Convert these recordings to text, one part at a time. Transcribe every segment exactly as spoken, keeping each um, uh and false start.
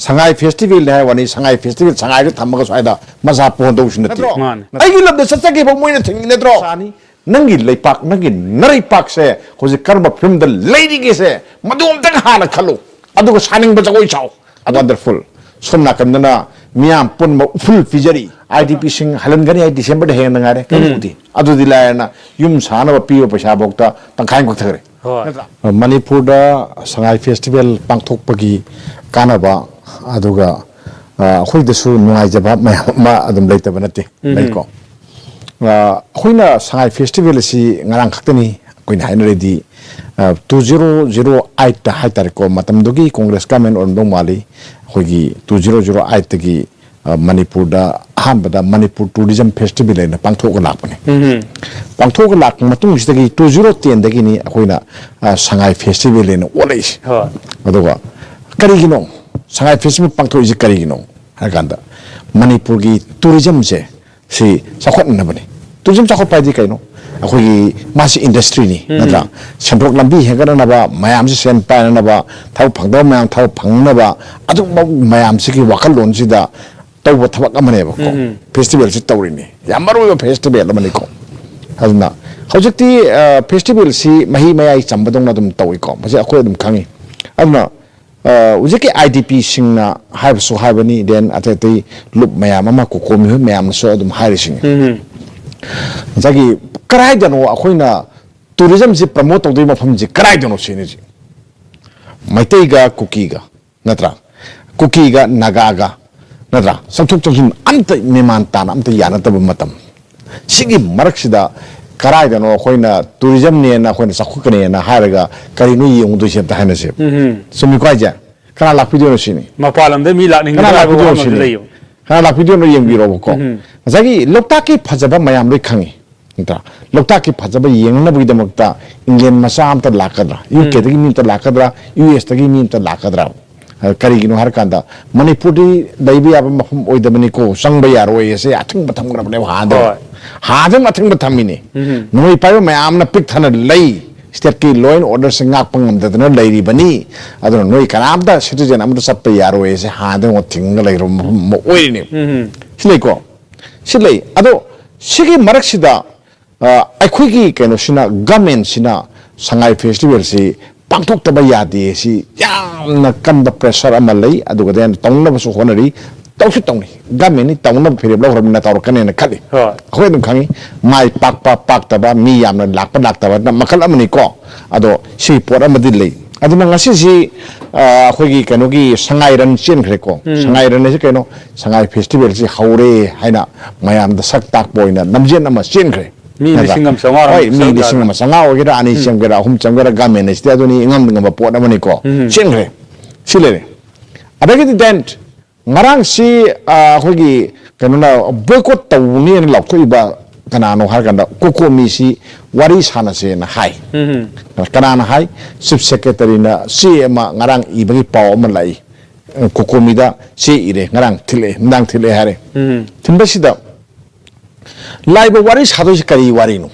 ꯁꯉꯥꯏ ꯐꯦꯁꯇꯤꯚꯦꯜꯅꯤ ꯍꯥꯏ ꯋꯥꯅꯤ, ꯁꯉꯥꯏ ꯐꯦꯁꯇꯤꯚꯦꯜ ꯁꯉꯥꯏꯗ ꯊꯝꯃꯒ ꯁ꯭ꯋꯥꯏꯗ ꯃꯆꯥ ꯄꯣꯟꯗꯧꯁꯨ ꯅꯠꯇꯦ꯫ ꯅꯠꯇ꯭ꯔꯣ? ꯃꯥꯅꯦ꯫ ꯑꯩꯒꯤ ꯂꯝꯗ ꯆꯠꯆꯒꯦ ꯐꯥꯎ ꯃꯣꯏꯅ ꯊꯤꯡꯉꯤ ꯅꯠꯇ꯭ꯔꯣ? ꯁꯥꯅꯤ꯫ ꯅꯪꯒꯤ ꯂꯩꯄꯥꯛ, ꯅꯪꯒꯤ ꯅꯔꯩꯄꯥꯛꯁꯦ ꯍꯧꯖꯤꯛ ꯀꯔꯝꯕ ꯐꯤꯕꯝꯗ ꯂꯩꯔꯤꯒꯦꯁꯦ ꯃꯗꯨ ꯑꯝꯇꯪ ꯍꯥꯟꯅ ꯈꯜꯂꯨ, ꯑꯗꯨꯒ ꯁꯥꯅꯤꯡꯕ ꯖꯒꯣꯏ ꯁꯥꯎ꯫ ꯋꯥꯟꯗꯔꯐꯨꯜ꯫ ꯁꯣꯝ ꯅꯥꯀꯟꯗꯅ ꯃꯤꯌꯥꯝ ꯄꯨꯝꯅꯃꯛ ꯎꯐꯨꯜ ꯄꯤꯖꯔꯤ꯫ ꯑꯥꯏ ꯗꯤ ꯄꯤꯁꯤꯡ ꯍꯜꯍꯟꯒꯅꯤ ꯍꯥꯏ ꯗꯤꯁꯦꯝꯕꯔꯗ ꯍꯦꯟꯅ ꯉꯥꯏꯔꯦ꯫ ꯀꯔꯤꯕꯨꯗꯤ? ꯑꯗꯨꯗꯤ ꯂꯥꯏꯔꯅ ꯌꯨꯝ ꯁꯥꯅꯕ ꯄꯤꯕ ꯄꯩꯁꯥꯐꯥꯎꯗ ꯇꯪꯈꯥꯏ ꯑꯃ ꯀꯛꯊꯈ꯭ꯔꯦ꯫ ꯍꯣꯏ꯫ ꯅꯠꯇ꯭ꯔꯥ? ꯃꯅꯤꯄꯨꯔꯗ ꯁꯉꯥꯏ ꯐꯦꯁꯇꯤꯚꯦꯜ ꯄꯥꯡꯊꯣꯛꯄꯒꯤ ꯀꯥꯟꯅꯕ, ꯑꯗꯨꯒ, ꯑ, ꯑꯩꯈꯣꯏꯗꯁꯨ ꯅꯨꯡꯉꯥꯏꯖꯕ ꯃꯌꯥꯝ ꯑꯃ ꯑꯗꯨꯝ ꯂꯩꯇꯕ ꯅꯠꯇꯦ꯫ ꯎꯝ꯫ ꯂꯩꯀꯣ꯫ ꯑ, ꯑꯩꯈꯣꯏꯅ ꯁꯉꯥꯏ ꯐꯦꯁꯇꯤꯚꯦꯜ ꯑꯁꯤ ꯉꯔꯥꯡ ꯈꯛꯇꯅꯤ ꯑꯩꯈꯣꯏꯅ ꯍꯥꯏꯅꯔꯤꯗꯤ, ꯑ, two zero zero eight ꯍꯥꯏꯇꯥꯔꯦꯀꯣ, ꯃꯇꯝꯗꯨꯒꯤ ꯀꯣꯡꯒ꯭ꯔꯦꯁ ꯒꯚꯔꯟꯃꯦꯟ ꯑꯣꯏꯔꯝꯗꯧ ꯃꯥꯜꯂꯤ꯫ ꯑꯩꯈꯣꯏꯒꯤ two zero zero eight ꯇꯒꯤ, ꯑ, ꯃꯅꯤꯄꯨꯔꯗ ꯑꯍꯥꯟꯕꯗ ꯃꯅꯤꯄꯨꯔ ꯇꯨꯔꯤꯖꯝ ꯐꯦꯁꯇꯤꯚꯦꯜ ꯍꯥꯏꯅ ꯄꯥꯡꯊꯣꯛꯑꯒ ꯂꯥꯛꯄꯅꯤ꯫ ꯎꯝ꯫ ꯄꯥꯡꯊꯣꯛꯑꯒ ꯂꯥꯛꯄ ꯃꯇꯨꯡꯁꯤꯗꯒꯤ two zero ten ꯗꯒꯤꯅꯤ ꯑꯩꯈꯣꯏꯅ, ꯑ, ꯁꯉꯥꯏ ꯐꯦꯁꯇꯤꯚꯦꯜ ꯍꯥꯏꯅ ꯑꯣꯜꯂꯛꯏꯁꯦ꯫ ꯍꯣꯏ꯫ ꯑꯗꯨꯒ ꯀꯔꯤꯒꯤꯅꯣ ꯁꯉꯥꯏ ꯐꯦꯁꯇꯤꯚꯦꯜ ꯄꯥꯡꯊꯣꯛꯏꯁꯦ ꯀꯔꯤꯒꯤꯅꯣ ꯍꯥꯏ ꯀꯥꯟꯗ, ꯃꯅꯤꯄꯨꯔꯒꯤ ꯇꯨꯔꯤꯖꯝꯁꯦ ꯁꯤ ꯆꯥꯎꯈꯠꯅꯅꯕꯅꯤ꯫ ꯇꯨꯔꯤꯖꯝ ꯆꯥꯎꯈꯠꯄ ꯍꯥꯏꯗꯤ ꯀꯩꯅꯣ? ꯑꯩꯈꯣꯏꯒꯤ ꯃꯥꯁꯤ ꯏꯟꯗꯁꯇ꯭ꯔꯤꯅꯤ, ꯎꯝ꯫ ꯅꯠꯇ꯭ꯔꯥ? ꯁꯦꯟꯊꯣꯛ ꯂꯝꯕꯤ ꯍꯦꯟꯒꯠꯅꯅꯕ, ꯃꯌꯥꯝꯁꯤ ꯁꯦꯟ ꯄꯥꯏꯅꯅꯕ, ꯊꯕꯛ ꯐꯪꯗꯕ ꯃꯌꯥꯝ ꯊꯕꯛ ꯐꯪꯅꯕ, ꯑꯗꯨꯒꯨꯝꯕ ꯃꯌꯥꯝꯁꯤꯒꯤ ꯋꯥꯈꯜꯂꯣꯟꯁꯤꯗ ꯇꯧꯕ ꯊꯕꯛ ꯑꯃꯅꯦꯕꯀꯣ꯫ ꯎꯝ꯫ ꯐꯦꯁꯇꯤꯚꯦꯜꯁꯤ ꯇꯧꯔꯤꯅꯤ, ꯌꯥꯝ ꯃꯔꯨ ꯑꯣꯏꯕ ꯐꯦꯁꯇꯤꯚꯦꯜ ꯑꯃꯅꯤꯀꯣ꯫ ꯑꯗꯨꯅ ꯍꯧꯖꯤꯛꯇꯤ, ꯑ, ꯐꯦꯁꯇꯤꯚꯦꯜꯁꯤ ꯃꯍꯤ ꯃꯌꯥꯏ ꯆꯝꯕꯗꯧꯅ ꯑꯗꯨꯝ ꯇꯧꯏꯀꯣ, ꯃꯁꯤ ꯑꯩꯈꯣꯏ ꯑꯗꯨꯝ ꯈꯪꯉꯤ꯫ ꯑꯗꯨꯅ ꯑ, ꯍꯧꯖꯤꯛꯀꯤ ꯑꯥꯏ ꯗꯤ ꯄꯤꯁꯤꯡꯅ ꯍꯥꯏꯕꯁꯨ ꯍꯥꯏꯕꯅꯤ, then ꯑꯇꯩ ꯑꯇꯩ ꯂꯨꯞ ꯃꯌꯥꯝ ꯑꯃ, ꯀꯣꯀꯣ ꯃꯤꯍꯨꯠ ꯃꯌꯥꯝꯅꯁꯨ ꯑꯗꯨꯝ ꯍꯥꯏꯔꯤꯁꯤꯅꯤ꯫ ꯎꯝ꯫ ꯉꯁꯥꯏꯒꯤ ꯀꯗꯥꯏꯗꯅꯣ ꯑꯩꯈꯣꯏꯅ ꯇꯨꯔꯤꯖꯝꯁꯤ ꯄ꯭ꯔꯃꯣꯠ ꯇꯧꯗꯣꯏ ꯃꯐꯝꯁꯤ ꯀꯗꯥꯏꯗꯅꯣ ꯁꯤꯅꯤ ꯍꯧꯖꯤꯛ꯫ ꯃꯩꯇꯩꯒ ꯀꯨꯀꯤꯒ, ꯅꯠꯇ꯭ꯔꯥ? ꯀꯨꯀꯤꯒ ꯅꯥꯒꯥꯒ, ꯅꯠꯇ꯭ꯔꯥ? ꯆꯪꯊꯣꯛ ꯆꯪꯁꯤꯟ ꯑꯝꯇ ꯃꯦꯃꯥꯟ ꯇꯥꯅ ꯑꯝꯇ ꯌꯥꯅꯗꯕ ꯃꯇꯝ꯫ ꯁꯤꯒꯤ ꯃꯔꯛꯁꯤꯗ ꯀꯗꯥꯏꯗꯅꯣ ꯑꯩꯈꯣꯏꯅ ꯇꯨꯔꯤꯖꯝꯅꯦꯅ, ꯑꯩꯈꯣꯏꯅ ꯆꯥꯎꯈꯠꯀꯅꯦꯅ ꯍꯥꯏꯔꯒ ꯀꯔꯤꯅꯣ ꯌꯦꯡꯉꯨꯗꯣꯏꯁꯦ ꯑꯝꯇ ꯍꯥꯏꯅꯁꯦꯕ꯫ ꯎꯝ꯫ ꯆꯨꯝꯃꯤꯀꯣ ꯍꯥꯏꯁꯦ? ꯀꯅꯥ ꯂꯥꯛꯄꯤꯗꯣꯏꯅꯣ ꯁꯤꯅꯤ? ꯃꯄꯥꯟ ꯂꯝꯗ ꯃꯤ ꯂꯥꯛꯅꯤꯡꯕ ꯀꯅꯥ ꯍꯥꯏꯕ ꯂꯥꯛꯄꯤꯗꯣꯏꯅꯣ ꯋꯥꯐꯝ ꯑꯃꯁꯨ ꯁꯤꯅꯤ? ꯂꯩꯌꯦꯕ꯫ ꯀꯅꯥ ꯂꯥꯛꯄꯤꯗꯣꯏꯅꯣ ꯌꯦꯡꯕꯤꯔꯣꯕꯀꯣ꯫ ꯎꯝ꯫ ꯉꯁꯥꯏꯒꯤ ꯂꯣꯛꯇꯥꯛꯀꯤ ꯐꯖꯕ ꯃꯌꯥꯝ ꯂꯣꯏ ꯈꯪꯉꯤ, ꯅꯠꯇ꯭ꯔꯥ? ꯂꯣꯛꯇꯥꯛꯀꯤ ꯐꯖꯕ ꯌꯦꯡꯅꯕꯒꯤꯗꯃꯛꯇ ꯏꯪꯂꯦꯟ ꯃꯆꯥ ꯑꯝꯇ ꯂꯥꯛꯀꯗ꯭ꯔꯥ? ꯎꯝ꯫ ꯌꯨ ꯀꯦꯗꯒꯤ ꯃꯤ ꯑꯝꯇ ꯂꯥꯛꯀꯗ꯭ꯔꯥ? ꯌꯨ ꯑꯦꯁꯇꯒꯤ ꯃꯤ ꯑꯝꯇ ꯂꯥꯛꯀꯗ꯭ꯔꯥ? ꯑ, ꯀꯔꯤꯒꯤꯅꯣ ꯍꯥꯏꯔꯀꯥꯟꯗ ꯃꯅꯤꯄꯨꯔꯗꯤ ꯂꯩꯕ ꯌꯥꯕ ꯃꯐꯝ ꯑꯣꯏꯗꯕꯅꯤꯀꯣ, ꯆꯪꯕ ꯌꯥꯔꯣꯏ ꯑꯁꯦ ꯑꯊꯤꯡꯕ ꯊꯝꯈ꯭ꯔꯕꯅꯦꯕ ꯍꯥꯟꯅꯗꯒꯤ꯫ ꯍꯣꯏ꯫ ꯍꯥꯟꯅꯗꯒꯤ ꯑꯊꯤꯡꯕ ꯊꯝꯃꯤꯅꯤ꯫ ꯎꯝ꯫ ꯅꯣꯡꯃꯩ ꯄꯥꯏꯕ ꯃꯌꯥꯝꯅ ꯄꯤꯛ ꯊꯟꯅ ꯂꯩ꯫ ꯁ꯭ꯇꯦꯠꯀꯤ ꯂꯣ ꯑꯦꯟ ꯑꯣꯔꯗꯔꯁꯦ ꯉꯥꯛꯄ ꯉꯝꯗꯗꯅ ꯂꯩꯔꯤꯕꯅꯤ꯫ ꯑꯗꯨꯅ ꯅꯣꯏ ꯀꯅꯥꯝꯇ ꯁꯤꯇꯤꯖꯦꯟ ꯑꯃꯇ ꯆꯠꯄ ꯌꯥꯔꯣꯏꯁꯦ ꯍꯥꯟꯅꯗꯒꯤ ꯊꯤꯡꯉꯒ ꯂꯩꯔꯕ ꯃꯐꯝ ꯑꯃ ꯑꯣꯏꯔꯤꯅꯤ꯫ ꯁꯤ ꯂꯩꯀꯣ꯫ ꯁꯤ ꯂꯩ꯫ ꯑꯗꯣ ꯁꯤꯒꯤ ꯃꯔꯛꯁꯤꯗ, ꯑ, ꯑꯩꯈꯣꯏꯒꯤ ꯀꯩꯅꯣꯁꯤꯅ, ꯒꯃꯦꯟꯁꯤꯅ ꯁꯉꯥꯏ ꯐꯦꯁꯇꯤꯚꯦꯜꯁꯤ ꯄꯥꯡꯊꯣꯛꯇꯕ ꯌꯥꯗꯦ꯫ ꯁꯤ ꯌꯥꯝꯅ ꯀꯟꯕ ꯄ꯭ꯔꯦꯁꯔ ꯑꯃ ꯂꯩ꯫ ꯑꯗꯨꯒ then ꯇꯧꯅꯕꯁꯨ ꯍꯣꯠꯅꯔꯤ꯫ ꯇꯧꯁꯨ ꯇꯧꯅꯤ꯫ ꯒꯃꯦꯟꯅꯤ ꯇꯧꯅꯕ ꯐꯤꯔꯦꯞ ꯂꯧꯈ꯭ꯔꯕꯅꯤꯅ ꯇꯧꯔꯛꯀꯅꯦꯅ ꯈꯜꯂꯤ꯫ ꯍꯣꯏ꯫ ꯑꯩꯈꯣꯏ ꯑꯗꯨꯝ ꯈꯪꯉꯤ꯫ ꯃꯥꯏ ꯄꯥꯛꯄ ꯄꯥꯛꯇꯕ, ꯃꯤ ꯌꯥꯝꯅ ꯂꯥꯛꯄ ꯂꯥꯛꯇꯕꯅ ꯃꯈꯜ ꯑꯃꯅꯤꯀꯣ꯫ ꯑꯗꯣ ꯁꯤꯒꯤ ꯄꯣꯠ ꯑꯃꯗꯤ ꯂꯩ꯫ ꯑꯗꯨꯅ ꯉꯁꯤꯁꯤ, ꯑ, ꯑꯩꯈꯣꯏꯒꯤ ꯀꯩꯅꯣꯒꯤ ꯁꯉꯥꯏ ꯔꯟ ꯆꯦꯟꯈ꯭ꯔꯦꯀꯣ꯫ ꯁꯉꯥꯏ ꯔꯟ ꯍꯥꯏꯁꯤ ꯀꯩꯅꯣ? ꯁꯉꯥꯏ ꯐꯦꯁꯇꯤꯚꯦꯜꯁꯤ ꯍꯧꯔꯦ ꯍꯥꯏꯅ ꯃꯌꯥꯝꯗ ꯁꯛ ꯇꯥꯛꯄ ꯑꯣꯏꯅ ꯂꯝꯖꯦꯟ ꯑꯃ ꯆꯦꯟꯈ꯭ꯔꯦ꯫ ꯃꯤ ꯅꯠꯇ꯭ꯔꯥ? ꯂꯤꯁꯤꯡ ꯑꯃ ꯆꯥꯝꯃꯉꯥ ꯔꯣꯝ ꯍꯣꯏ, ꯃꯤ ꯁꯔꯨꯛ ꯂꯤꯁꯤꯡ ꯌꯥꯗꯅ꯫ ꯑꯃ ꯆꯥꯝꯃꯉꯥ ꯑꯣꯏꯒꯦꯔꯥ, ꯑꯅꯤ ꯆꯦꯟꯒꯦꯔꯥ, ꯑꯍꯨꯝ ꯆꯦꯟꯒꯦꯔꯥ, ꯒꯃꯦꯟ ꯍꯥꯏꯁꯤꯗꯤ ꯑꯗꯨꯅꯤ ꯏꯉꯝꯗ ꯉꯝꯕ ꯄꯣꯠ ꯑꯃꯅꯤꯀꯣ꯫ ꯆꯦꯟꯈ꯭ꯔꯦ꯫ ꯁꯤ ꯂꯩꯔꯦ꯫ ꯑꯗꯒꯤꯗꯤ then ꯉꯔꯥꯡꯁꯤ, ꯑ, ꯑꯩꯈꯣꯏꯒꯤ ꯀꯩꯅꯣꯅ ꯕꯣꯏꯀꯣꯠ ꯇꯧꯅꯤꯅ ꯂꯥꯎꯊꯣꯛꯏꯕ ꯀꯅꯥꯅꯣ ꯍꯥꯏꯔꯀꯥꯟꯗ ꯀꯣꯀꯣꯃꯤꯁꯤ ꯋꯥꯔꯤ ꯁꯥꯟꯅꯁꯦꯅ ꯍꯥꯏ꯫ ꯀꯅꯥꯅ ꯍꯥꯏ? ꯆꯤꯐ ꯁꯦꯀ꯭ꯔꯦꯇꯔꯤꯅ ꯆꯦ ꯑꯃ ꯉꯔꯥꯡ ꯏꯕꯒꯤ ꯄꯥꯎ ꯑꯃ ꯂꯥꯛꯏ꯫ ꯀꯣꯀꯣꯃꯤꯗ ꯆꯦ ꯏꯔꯦ, ꯉꯔꯥꯡ ꯊꯤꯜꯂꯛꯑꯦ, ꯅꯨꯡꯗꯥꯡ ꯊꯤꯜꯂꯛꯑꯦ ꯍꯥꯏꯔꯦ꯫ ꯊꯤꯟꯕꯁꯤꯗ ꯂꯥꯛꯏꯕ ꯋꯥꯔꯤ ꯁꯥꯗꯣꯏꯁꯤ ꯀꯔꯤ ꯋꯥꯔꯤꯅꯣ?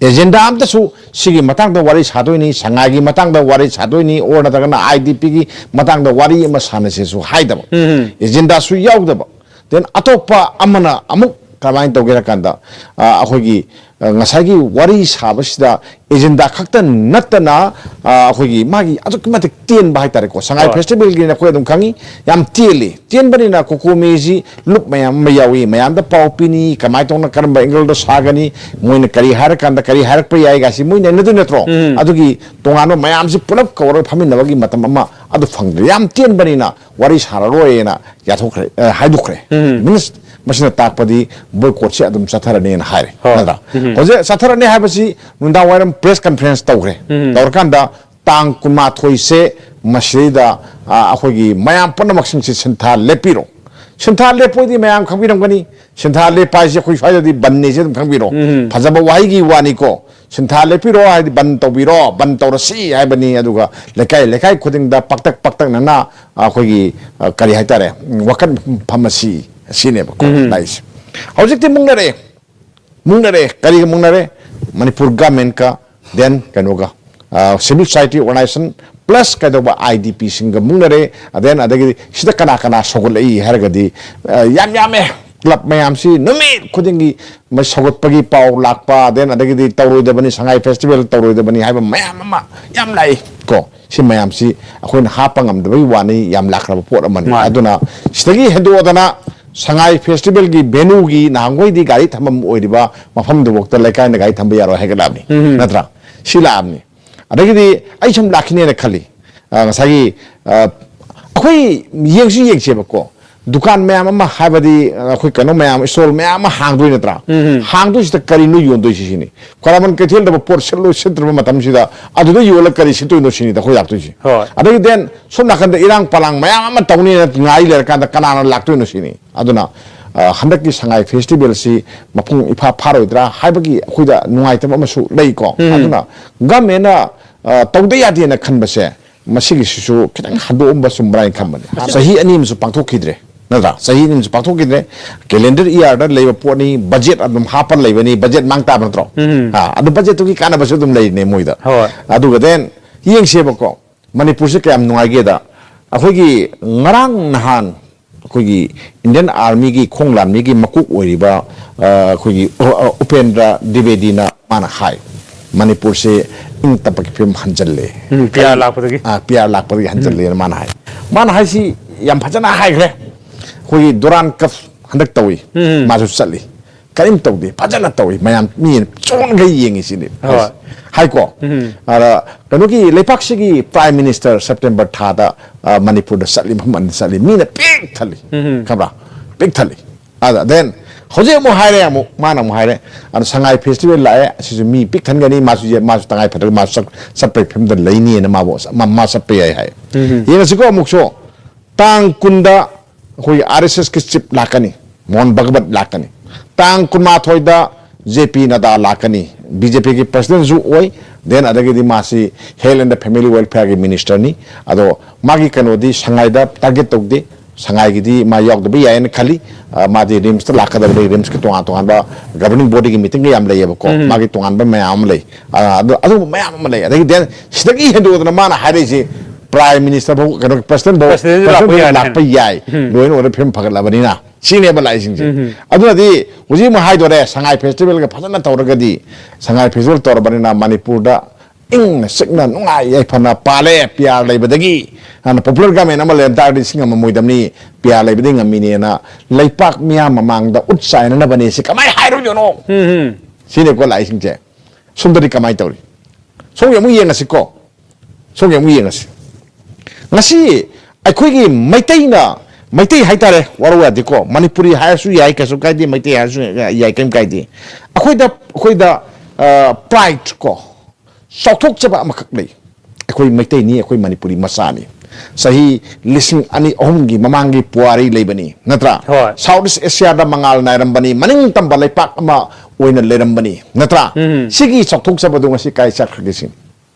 ꯑꯦꯖꯦꯟꯗꯥ ꯑꯝꯇꯁꯨ ꯁꯤꯒꯤ ꯃꯇꯥꯡꯗ ꯋꯥꯔꯤ ꯁꯥꯗꯣꯏꯅꯤ, ꯁꯉꯥꯏꯒꯤ ꯃꯇꯥꯡꯗ ꯋꯥꯔꯤ ꯁꯥꯗꯣꯏꯅꯤ, ꯑꯣꯔ ꯅꯠꯇ꯭ꯔꯒꯅ ꯑꯥꯏ ꯗꯤ ꯄꯤꯒꯤ ꯃꯇꯥꯡꯗ ꯋꯥꯔꯤ ꯑꯃ ꯁꯥꯟꯅꯁꯦꯁꯨ ꯍꯥꯏꯗꯕ, ꯑꯦꯖꯦꯟꯗꯥꯁꯨ ꯌꯥꯎꯗꯕ, then ꯑꯇꯣꯞꯄ ꯑꯃꯅ ꯑꯃꯨꯛ ꯀꯃꯥꯏꯅ ꯇꯧꯒꯦ ꯍꯥꯏ ꯀꯥꯟꯗ, ꯑ, ꯑꯩꯈꯣꯏꯒꯤ, ꯑ, ꯉꯁꯥꯏꯒꯤ ꯋꯥꯔꯤ ꯁꯥꯕꯁꯤꯗ ꯑꯦꯖꯦꯟꯗꯥ ꯈꯛꯇ ꯅꯠꯇꯅ, ꯑ, ꯑꯩꯈꯣꯏꯒꯤ ꯃꯥꯒꯤ ꯑꯗꯨꯛꯀꯤ ꯃꯇꯤꯛ ꯇꯦꯟꯕ ꯍꯥꯏꯇꯥꯔꯦꯀꯣ꯫ ꯁꯉꯥꯏ ꯍꯣꯏ꯫ ꯐꯦꯁꯇꯤꯚꯦꯜꯒꯤ ꯑꯩꯈꯣꯏ ꯑꯗꯨꯝ ꯈꯪꯉꯤ, ꯌꯥꯝ ꯇꯦꯜꯂꯤ꯫ ꯇꯦꯟꯕꯅꯤꯅ ꯀꯣꯀꯣꯃꯤꯁꯤ ꯂꯨꯞ ꯃꯌꯥꯝ ꯑꯃ ꯌꯥꯎꯏ, ꯃꯌꯥꯝꯗ ꯄꯥꯎ ꯄꯤꯅꯤ, ꯀꯃꯥꯏꯅ ꯇꯧꯅ ꯀꯔꯝꯕ ꯑꯦꯡꯒꯜꯗ ꯁꯥꯒꯅꯤ, ꯃꯣꯏꯅ ꯀꯔꯤ ꯍꯥꯏꯔꯀꯥꯟꯗ ꯀꯔꯤ ꯍꯥꯏꯔꯛꯄ ꯌꯥꯏ ꯀꯥꯏꯁꯤ ꯃꯣꯏ ꯅꯩꯅꯗꯣꯏ ꯅꯠꯇ꯭ꯔꯣ? ꯑꯗꯨꯒꯤ ꯇꯣꯉꯥꯟꯕ ꯃꯌꯥꯝꯁꯤ ꯄꯨꯂꯞ ꯀꯧꯔꯒ ꯐꯝꯃꯤꯟꯅꯕꯒꯤ ꯃꯇꯝ ꯑꯃ ꯑꯗꯨ ꯐꯪꯗ꯭ꯔꯦ꯫ ꯌꯥꯝ ꯇꯦꯟꯕꯅꯤꯅ ꯋꯥꯔꯤ ꯁꯥꯔꯔꯣꯏꯅ ꯌꯥꯊꯣꯛꯈ꯭ꯔꯦ, ꯑ, ꯍꯥꯏꯗꯣꯛꯈ꯭ꯔꯦ꯫ ꯃꯤꯟꯁ ꯃꯁꯤꯅ ꯇꯥꯛꯄꯗꯤ ꯕꯣꯏꯀꯣꯠꯁꯤ ꯑꯗꯨꯝ ꯆꯠꯊꯔꯅꯤꯅ ꯍꯥꯏꯔꯦ, ꯍꯣꯏ꯫ ꯅꯠꯇ꯭ꯔꯥ? ꯍꯧꯖꯤꯛ ꯆꯠꯊꯔꯅꯤ ꯍꯥꯏꯕꯁꯤ ꯅꯨꯡꯗꯥꯡ ꯋꯥꯏꯔꯝ ꯄ꯭ꯔꯦꯁ ꯀꯟꯐꯔꯦꯟꯁ ꯇꯧꯈ꯭ꯔꯦ꯫ ꯇꯧꯔꯀꯥꯟꯗ ꯇꯥꯡ ꯀꯨꯟꯃꯥꯊꯣꯏꯁꯦ ꯃꯁꯤꯗꯩꯗ, ꯑ, ꯑꯩꯈꯣꯏꯒꯤ ꯃꯌꯥꯝ ꯄꯨꯝꯅꯃꯛꯁꯤꯡꯁꯦ ꯁꯤꯟꯊꯥ ꯂꯦꯞꯄꯤꯔꯣ꯫ ꯁꯤꯟꯊꯥ ꯂꯦꯞꯄꯣꯏꯗꯤ ꯃꯌꯥꯝ ꯈꯪꯕꯤꯔꯝꯒꯅꯤ꯫ ꯁꯤꯟꯊꯥ ꯂꯦꯞꯄ ꯍꯥꯏꯁꯦ ꯑꯩꯈꯣꯏ ꯁ꯭ꯋꯥꯏꯗꯗꯤ ꯕꯟꯅꯦꯁꯦ ꯑꯗꯨꯝ ꯈꯪꯕꯤꯔꯣ꯫ ꯐꯖꯕ ꯋꯥꯍꯩꯒꯤ ꯋꯥꯅꯤꯀꯣ꯫ ꯁꯤꯟꯊꯥ ꯂꯦꯞꯄꯤꯔꯣ ꯍꯥꯏꯗꯤ ꯕꯟ ꯇꯧꯕꯤꯔꯣ, ꯕꯟ ꯇꯧꯔꯁꯤ ꯍꯥꯏꯕꯅꯤ꯫ ꯑꯗꯨꯒ ꯂꯩꯀꯥꯏ ꯂꯩꯀꯥꯏ ꯈꯨꯗꯤꯡꯗ ꯄꯥꯛꯇꯛ ꯄꯥꯛꯇꯛꯅꯅ ꯑꯩꯈꯣꯏꯒꯤ, ꯑ, ꯀꯔꯤ ꯍꯥꯏꯇꯥꯔꯦ, ꯎꯝ, ꯋꯥꯀꯠ ꯐꯝ ꯑꯁꯤ, ꯑꯁꯤꯅꯦꯕꯀꯣ ꯂꯥꯛꯏꯁꯦ꯫ ꯍꯧꯖꯤꯛꯇꯤ ꯃꯨꯛꯅꯔꯦ꯫ ꯃꯨꯛꯅꯔꯦ꯫ ꯀꯔꯤꯒ ꯃꯨꯛꯅꯔꯦ? ꯃꯅꯤꯄꯨꯔ ꯒꯃꯦꯟꯀ, then ꯀꯩꯅꯣꯒ, civil society organization plus ꯀꯩꯗꯧꯕ, I D P ꯁꯤꯡꯒ ꯃꯨꯛꯅꯔꯦ꯫ Then ꯑꯗꯒꯤꯗꯤ ꯁꯤꯗ ꯀꯅꯥ ꯀꯅꯥ ꯁꯧꯒꯠꯂꯛꯏ ꯍꯥꯏꯔꯒꯗꯤ, ꯑ, ꯌꯥꯝ ꯌꯥꯝꯃꯦ꯫ ꯀ꯭ꯂꯕ ꯃꯌꯥꯝꯁꯤ ꯅꯨꯃꯤꯠ ꯈꯨꯗꯤꯡꯒꯤ ꯃ-, ꯁꯧꯒꯠꯄꯒꯤ ꯄꯥꯎ ꯂꯥꯛꯄ, then ꯑꯗꯒꯤꯗꯤ ꯇꯧꯔꯣꯏꯗꯕꯅꯤ, ꯁꯉꯥꯏ ꯐꯦꯁꯇꯤꯚꯦꯜ ꯇꯧꯔꯣꯏꯗꯕꯅꯤ ꯍꯥꯏꯕ ꯃꯌꯥꯝ ꯑꯃ ꯌꯥꯝ ꯂꯥꯛꯏ ꯀꯣ꯫ ꯁꯤ ꯃꯌꯥꯝꯁꯤ ꯑꯩꯈꯣꯏꯅ ꯍꯥꯞꯄ ꯉꯝꯗꯕꯒꯤ ꯋꯥꯅꯤ, ꯌꯥꯝ ꯂꯥꯛꯈ꯭ꯔꯕ ꯄꯣꯠ ꯑꯃꯅꯤ꯫ ꯃꯥꯅꯤ꯫ ꯑꯗꯨꯅ ꯁꯤꯗꯒꯤ ꯍꯦꯟꯗꯣꯛꯑꯗꯅ ꯁꯉꯥꯏ ꯐꯦꯁꯇꯤꯚꯦꯜꯒꯤ ꯚꯦꯅꯨꯒꯤ ꯅꯍꯥꯟꯈꯣꯏꯗꯤ ꯒꯥꯔꯤ ꯊꯝꯐꯝ ꯑꯣꯏꯔꯤꯕ ꯃꯐꯝꯗꯨꯐꯥꯎꯗ ꯂꯩꯀꯥꯏꯅ ꯒꯥꯔꯤ ꯊꯝꯕ ꯌꯥꯔꯣꯏ ꯍꯥꯏꯒꯠꯂꯛꯑꯕꯅꯤ꯫ ꯎꯝ꯫ ꯅꯠꯇ꯭ꯔꯥ? ꯁꯤ ꯂꯥꯛꯑꯕꯅꯤ꯫ ꯑꯗꯒꯤꯗꯤ ꯑꯩ ꯁꯨꯝ ꯂꯥꯛꯈꯤꯅꯦꯅ ꯈꯜꯂꯤ꯫ ꯑ, ꯉꯁꯥꯏꯒꯤ, ꯑ, ꯑꯩꯈꯣꯏ ꯌꯦꯡꯁꯨ ꯌꯦꯡꯁꯦꯕꯀꯣ, ꯗꯨꯀꯥꯟ ꯃꯌꯥꯝ ꯑꯃ, ꯍꯥꯏꯕꯗꯤ, ꯑ, ꯑꯩꯈꯣꯏ ꯀꯩꯅꯣ ꯃꯌꯥꯝ, ꯏꯁꯇꯣꯜ ꯃꯌꯥꯝ ꯑꯃ ꯍꯥꯡꯗꯣꯏ ꯅꯠꯇ꯭ꯔꯥ? ꯎꯝ꯫ ꯍꯥꯡꯗꯣꯏꯁꯤꯗ ꯀꯔꯤꯅꯣ ꯌꯣꯟꯗꯣꯏꯁꯤ ꯁꯤꯅꯤ꯫ ꯈ꯭ꯋꯥꯏꯔꯝꯕꯟ ꯀꯩꯊꯦꯜꯗ ꯄꯣꯠ ꯁꯤꯠꯂꯣꯏ ꯁꯤꯠꯇ꯭ꯔꯕ ꯃꯇꯝꯁꯤꯗ ꯑꯗꯨꯗ ꯌꯣꯜꯂ ꯀꯔꯤ ꯁꯤꯠꯇꯣꯏꯅꯣ ꯁꯤꯅꯤꯗ ꯑꯩꯈꯣꯏ ꯂꯥꯛꯇꯣꯏꯁꯤ꯫ ꯍꯣꯏ꯫ ꯑꯗꯒꯤ then ꯁꯣꯝ ꯅꯥꯀꯟꯗ ꯏꯔꯥꯡ ꯄꯂꯥꯡ ꯃꯌꯥꯝ ꯑꯃ ꯇꯧꯅꯤꯅ ꯉꯥꯏ ꯂꯩꯔꯀꯥꯟꯗ ꯀꯅꯥꯅ ꯂꯥꯛꯇꯣꯏꯅꯣ ꯁꯤꯅꯤ꯫ ꯑꯗꯨꯅ, ꯑ, ꯍꯟꯗꯛꯀꯤ ꯁꯉꯥꯏ ꯐꯦꯁꯇꯤꯚꯦꯜꯁꯤ ꯃꯄꯨꯡ ꯏꯐꯥ ꯐꯥꯔꯣꯏꯗ꯭ꯔꯥ ꯍꯥꯏꯕꯒꯤ ꯑꯩꯈꯣꯏꯗ ꯅꯨꯡꯉꯥꯏꯇꯕ ꯑꯃꯁꯨ ꯂꯩꯀꯣ꯫ ꯎꯝ꯫ ꯑꯗꯨꯅ ꯒꯃꯦꯟꯅ, ꯑ, ꯇꯧꯗ ꯌꯥꯗꯦꯅ ꯈꯟꯕꯁꯦ, ꯃꯁꯤꯒꯤꯁꯤꯁꯨ ꯈꯤꯇꯪ ꯍꯟꯗꯣꯛꯑꯝꯕ ꯆꯨꯝꯕ꯭ꯔꯥ ꯍꯥꯏꯅ ꯈꯟꯕꯅꯦ꯫ ꯆꯍꯤ ꯑꯅꯤ ꯑꯃꯁꯨ ꯄꯥꯡꯊꯣꯛꯈꯤꯗ꯭ꯔꯦ, ꯅꯠꯇ꯭ꯔꯥ? ꯆꯍꯤ ꯑꯅꯤ ꯑꯃꯁꯨ ꯄꯥꯡꯊꯣꯛꯈꯤꯗ꯭ꯔꯦ꯫ Calendar yearꯗ ꯂꯩꯕ ꯄꯣꯠꯅꯤ, ꯕꯖꯦꯠ ꯑꯗꯨꯝ ꯍꯥꯞꯄ ꯂꯩꯕꯅꯤ, ꯕꯖꯦꯠ ꯃꯥꯡ ꯇꯥꯕ ꯅꯠꯇ꯭ꯔꯣ? ꯎꯝ꯫ ꯑ, ꯑꯗꯨ ꯕꯖꯦꯠꯇꯨꯒꯤ ꯀꯥꯟꯅꯕꯁꯨ ꯑꯗꯨꯝ ꯂꯩꯔꯤꯅꯦ ꯃꯣꯏꯗ꯫ ꯍꯣꯏ꯫ ꯑꯗꯨꯒ then ꯌꯦꯡꯁꯦꯕꯀꯣ, ꯃꯅꯤꯄꯨꯔꯁꯦ ꯀꯌꯥꯝ ꯅꯨꯡꯉꯥꯏꯒꯦꯗ, ꯑꯩꯈꯣꯏꯒꯤ ꯉꯔꯥꯡ ꯅꯍꯥꯟ ꯑꯩꯈꯣꯏꯒꯤ Indian Armyꯒꯤ ꯈꯣꯡ ꯂꯥꯟꯃꯤꯒꯤ ꯃꯀꯣꯛ ꯑꯣꯏꯔꯤꯕ, ꯑ, ꯑꯩꯈꯣꯏꯒꯤ ꯎ-, ꯑ, ꯎꯄꯦꯟꯗ꯭ꯔ ꯗ꯭ꯋꯤꯕꯦꯗꯤꯅ ꯃꯥꯅ ꯍꯥꯏ, ꯃꯅꯤꯄꯨꯔꯁꯦ ꯏꯪ ꯇꯞꯄꯒꯤ ꯐꯤꯕꯝ ꯍꯟꯖꯜꯂꯦ꯫ ꯎꯝ, P R ꯂꯥꯛꯄꯗꯒꯤ꯫ ꯑ, P R ꯂꯥꯛꯄꯗꯒꯤ ꯍꯟꯖꯜꯂꯦꯅ ꯃꯥꯅ ꯍꯥꯏ꯫ ꯃꯥꯅ ꯍꯥꯏꯁꯤ ꯌꯥꯝ ꯐꯖꯅ ꯍꯥꯏꯈ꯭ꯔꯦ꯫ ꯑꯩꯈꯣꯏꯒꯤ Durand Cup ꯍꯟꯗꯛ ꯇꯧꯏ, ꯎꯝ꯫ ꯃꯥꯁꯨ ꯆꯠꯂꯤ꯫ ꯀꯔꯤꯝ ꯇꯧꯗꯦ, ꯐꯖꯅ ꯇꯧꯏ, ꯃꯌꯥꯝ ꯃꯤ ꯆꯣꯟꯈꯩ ꯌꯦꯡꯉꯤ ꯁꯤꯅꯤ꯫ ꯍꯣꯏ꯫ ꯍꯥꯏꯀꯣ꯫ ꯎꯝ꯫ ꯑꯗ ꯀꯩꯅꯣꯒꯤ ꯂꯩꯄꯥꯛꯁꯤꯒꯤ Prime Minister September ꯊꯥꯗ, ꯑ, ꯃꯅꯤꯄꯨꯔꯗ ꯆꯠꯂꯤ, ꯃꯐꯝ ꯑꯅꯤ ꯆꯠꯂꯤ, ꯃꯤꯅ ꯄꯤꯛ ꯊꯜꯂꯤ꯫ ꯎꯝ꯫ ꯈꯪꯕ꯭ꯔꯥ? ꯄꯤꯛ ꯊꯜꯂꯤ꯫ ꯑꯗ then ꯍꯧꯖꯤꯛ ꯑꯃꯨꯛ ꯍꯥꯏꯔꯦ, ꯑꯃꯨꯛ ꯃꯥꯅ ꯑꯃꯨꯛ ꯍꯥꯏꯔꯦ, ꯑꯗ ꯁꯉꯥꯏ festival ꯂꯥꯛꯑꯦ, ꯑꯁꯤꯁꯨ ꯃꯤ ꯄꯤꯛ ꯊꯟꯒꯅꯤ, ꯃꯥꯁꯨ ꯌꯦ-, ꯃꯥꯁꯨ ꯇꯉꯥꯏ ꯐꯗ꯭ꯔꯒ ꯃꯥꯁꯨ ꯆꯠ-, ꯆꯠꯄꯒꯤ ꯐꯤꯕꯝꯗ ꯂꯩꯅꯤꯅ ꯃꯥꯕꯨ ꯃꯥ, ꯃꯥ ꯆꯠꯄ ꯌꯥꯏ ꯍꯥꯏ꯫ ꯎꯝ꯫ ꯌꯦꯡꯉꯁꯤꯀꯣ ꯑꯃꯨꯛꯁꯨ꯫ ꯇꯥꯡ ꯀꯨꯟꯗ ꯑꯩꯈꯣꯏꯒꯤ R S S ꯀꯤ chief ꯂꯥꯛꯀꯅꯤ, ꯃꯣꯍꯟ ꯚꯒꯕꯠ ꯂꯥꯛꯀꯅꯤ꯫ ꯇꯥꯡ ꯀꯨꯟꯃꯥꯊꯣꯏꯗ J P Nadda ꯂꯥꯛꯀꯅꯤ, B J P ꯒꯤ president ꯁꯨ ꯑꯣꯏ, then ꯑꯗꯒꯤꯗꯤ ꯃꯥꯁꯤ Health and Family Welfare ꯒꯤ minister ꯅꯤ꯫ ꯑꯗꯣ ꯃꯥꯒꯤ ꯀꯩꯅꯣꯗꯤ ꯁꯉꯥꯏꯗ target ꯇꯧꯗꯦ, ꯁꯉꯥꯏꯒꯤꯗꯤ ꯃꯥ ꯌꯥꯎꯗꯕ ꯌꯥꯏꯌꯦꯅ ꯈꯜꯂꯤ꯫ ꯑ, ꯃꯥꯗꯤ ꯔꯤꯝꯁꯇ ꯂꯥꯛꯀꯗꯕꯅꯤ꯫ ꯔꯤꯝꯁꯀꯤ ꯇꯣꯉꯥꯟ ꯇꯣꯉꯥꯟꯕ governing bodyꯒꯤ meeting ꯌꯥꯝ ꯂꯩꯌꯦꯕꯀꯣ꯫ ꯎꯝ꯫ ꯃꯥꯒꯤ ꯇꯣꯉꯥꯟꯕ ꯃꯌꯥꯝ ꯑꯃ ꯂꯩ꯫ ꯑ, ꯑꯗꯨ, ꯑꯗꯨꯒꯨꯝꯕ ꯃꯌꯥꯝ ꯑꯃ ꯂꯩ꯫ ꯑꯗꯒꯤ then ꯁꯤꯗꯒꯤ ꯍꯦꯟꯗꯣꯛꯇꯅ ꯃꯥꯅ ꯍꯥꯏꯔꯛꯏꯁꯦ, Prime Minister ꯐꯥꯎ, ꯀꯩꯅꯣ, President ꯐꯥꯎ, President ꯂꯥꯛꯄ President ꯌꯥꯔꯦ꯫ ꯂꯥꯛꯄ ꯌꯥꯏ꯫ ꯎꯝ꯫ ꯂꯣ ꯑꯦꯟ ꯑꯣꯔꯗꯔ ꯐꯤꯕꯝ ꯐꯒꯠꯂꯕꯅꯤꯅ꯫ ꯁꯤꯅꯦꯕ ꯂꯥꯛꯏꯁꯤꯡꯁꯦ꯫ ꯎꯝ꯫ ꯑꯗꯨꯅꯗꯤ ꯍꯧꯖꯤꯛ ꯑꯃꯨꯛ ꯍꯥꯏꯗꯣꯔꯦ, ꯁꯉꯥꯏ festivalꯒ ꯐꯖꯅ ꯇꯧꯔꯒꯗꯤ, ꯁꯉꯥꯏ festival ꯇꯧꯔꯕꯅꯤꯅ ꯃꯅꯤꯄꯨꯔꯗ ꯏꯪꯅ ꯆꯤꯛꯅ ꯅꯨꯡꯉꯥꯏ ꯌꯥꯏꯐꯅ ꯄꯥꯜꯂꯦ, P R ꯂꯩꯕꯗꯒꯤ꯫ ꯍꯥꯟꯅ popular government ꯑꯃ ꯂꯩꯔꯝ ꯇꯥꯔꯗꯤ ꯁꯤ ꯉꯝꯃꯝꯃꯣꯏꯗꯕꯅꯤ, P R ꯂꯩꯕꯗꯒꯤ ꯉꯝꯃꯤꯅꯦꯅ ꯂꯩꯄꯥꯛ ꯃꯤꯌꯥꯝ ꯃꯃꯥꯡꯗ ꯎꯠ ꯆꯥꯏꯅꯅꯕꯅꯦ꯫ ꯁꯤ ꯀꯃꯥꯏꯅ ꯍꯥꯏꯔꯨꯗꯣꯏꯅꯣ? ꯎꯝ, ꯎꯝ꯫ ꯁꯤꯅꯦꯀꯣ ꯂꯥꯛꯏꯁꯤꯡꯁꯦ꯫ ꯁꯣꯝꯗꯗꯤ ꯀꯃꯥꯏꯅ ꯇꯧꯔꯤ? ꯁꯣꯝꯒꯤ ꯑꯃꯨꯛ ꯌꯦꯡꯉꯁꯤꯀꯣ꯫ ꯁꯣꯝꯒꯤ ꯑꯃꯨꯛ ꯌꯦꯡꯉꯁꯤ꯫ ꯉꯁꯤ ꯑꯩꯈꯣꯏꯒꯤ ꯃꯩꯇꯩꯅ, ꯃꯩꯇꯩ ꯍꯥꯏꯇꯥꯔꯦ, ꯋꯥꯔꯧ ꯌꯥꯗꯦꯀꯣ, ꯃꯅꯤꯄꯨꯔꯤ ꯍꯥꯏꯔꯁꯨ ꯌꯥꯏ, ꯀꯩꯁꯨ ꯀꯥꯏꯗꯦ, ꯃꯩꯇꯩ ꯍꯥꯏꯔꯁꯨ ꯌꯥꯏ, ꯀꯩꯝ ꯀꯥꯏꯗꯦ꯫ ꯑꯩꯈꯣꯏꯗ, ꯑꯩꯈꯣꯏꯗ, ꯑ, pride ꯀꯣ, ꯆꯥꯎꯊꯣꯛꯆꯕ ꯑꯃꯈꯛ ꯂꯩ꯫ ꯑꯩꯈꯣꯏ ꯃꯩꯇꯩꯅꯤ, ꯑꯩꯈꯣꯏ ꯃꯅꯤꯄꯨꯔꯤ ꯃꯆꯥꯅꯤ꯫ ꯆꯍꯤ ꯂꯤꯁꯤꯡ ꯑꯅꯤ ꯑꯍꯨꯝꯒꯤ ꯃꯃꯥꯡꯒꯤ ꯄꯨꯋꯥꯔꯤ ꯂꯩꯕꯅꯤ, ꯅꯠꯇ꯭ꯔꯥ? ꯍꯣꯏ꯫ South East Asiaꯗ ꯃꯉꯥꯜ ꯅꯥꯏꯔꯝꯕꯅꯤ, ꯃꯅꯤꯡ ꯇꯝꯕ ꯂꯩꯄꯥꯛ ꯑꯃ ꯑꯣꯏꯅ ꯂꯩꯔꯝꯕꯅꯤ, ꯅꯠꯇ꯭ꯔꯥ? ꯎꯝ꯫ ꯁꯤꯒꯤ ꯆꯥꯎꯊꯣꯛꯆꯕꯗꯨ ꯉꯁꯤ ꯀꯥꯏ ꯆꯠꯈ꯭ꯔꯒꯦ ꯁꯤꯅꯤ?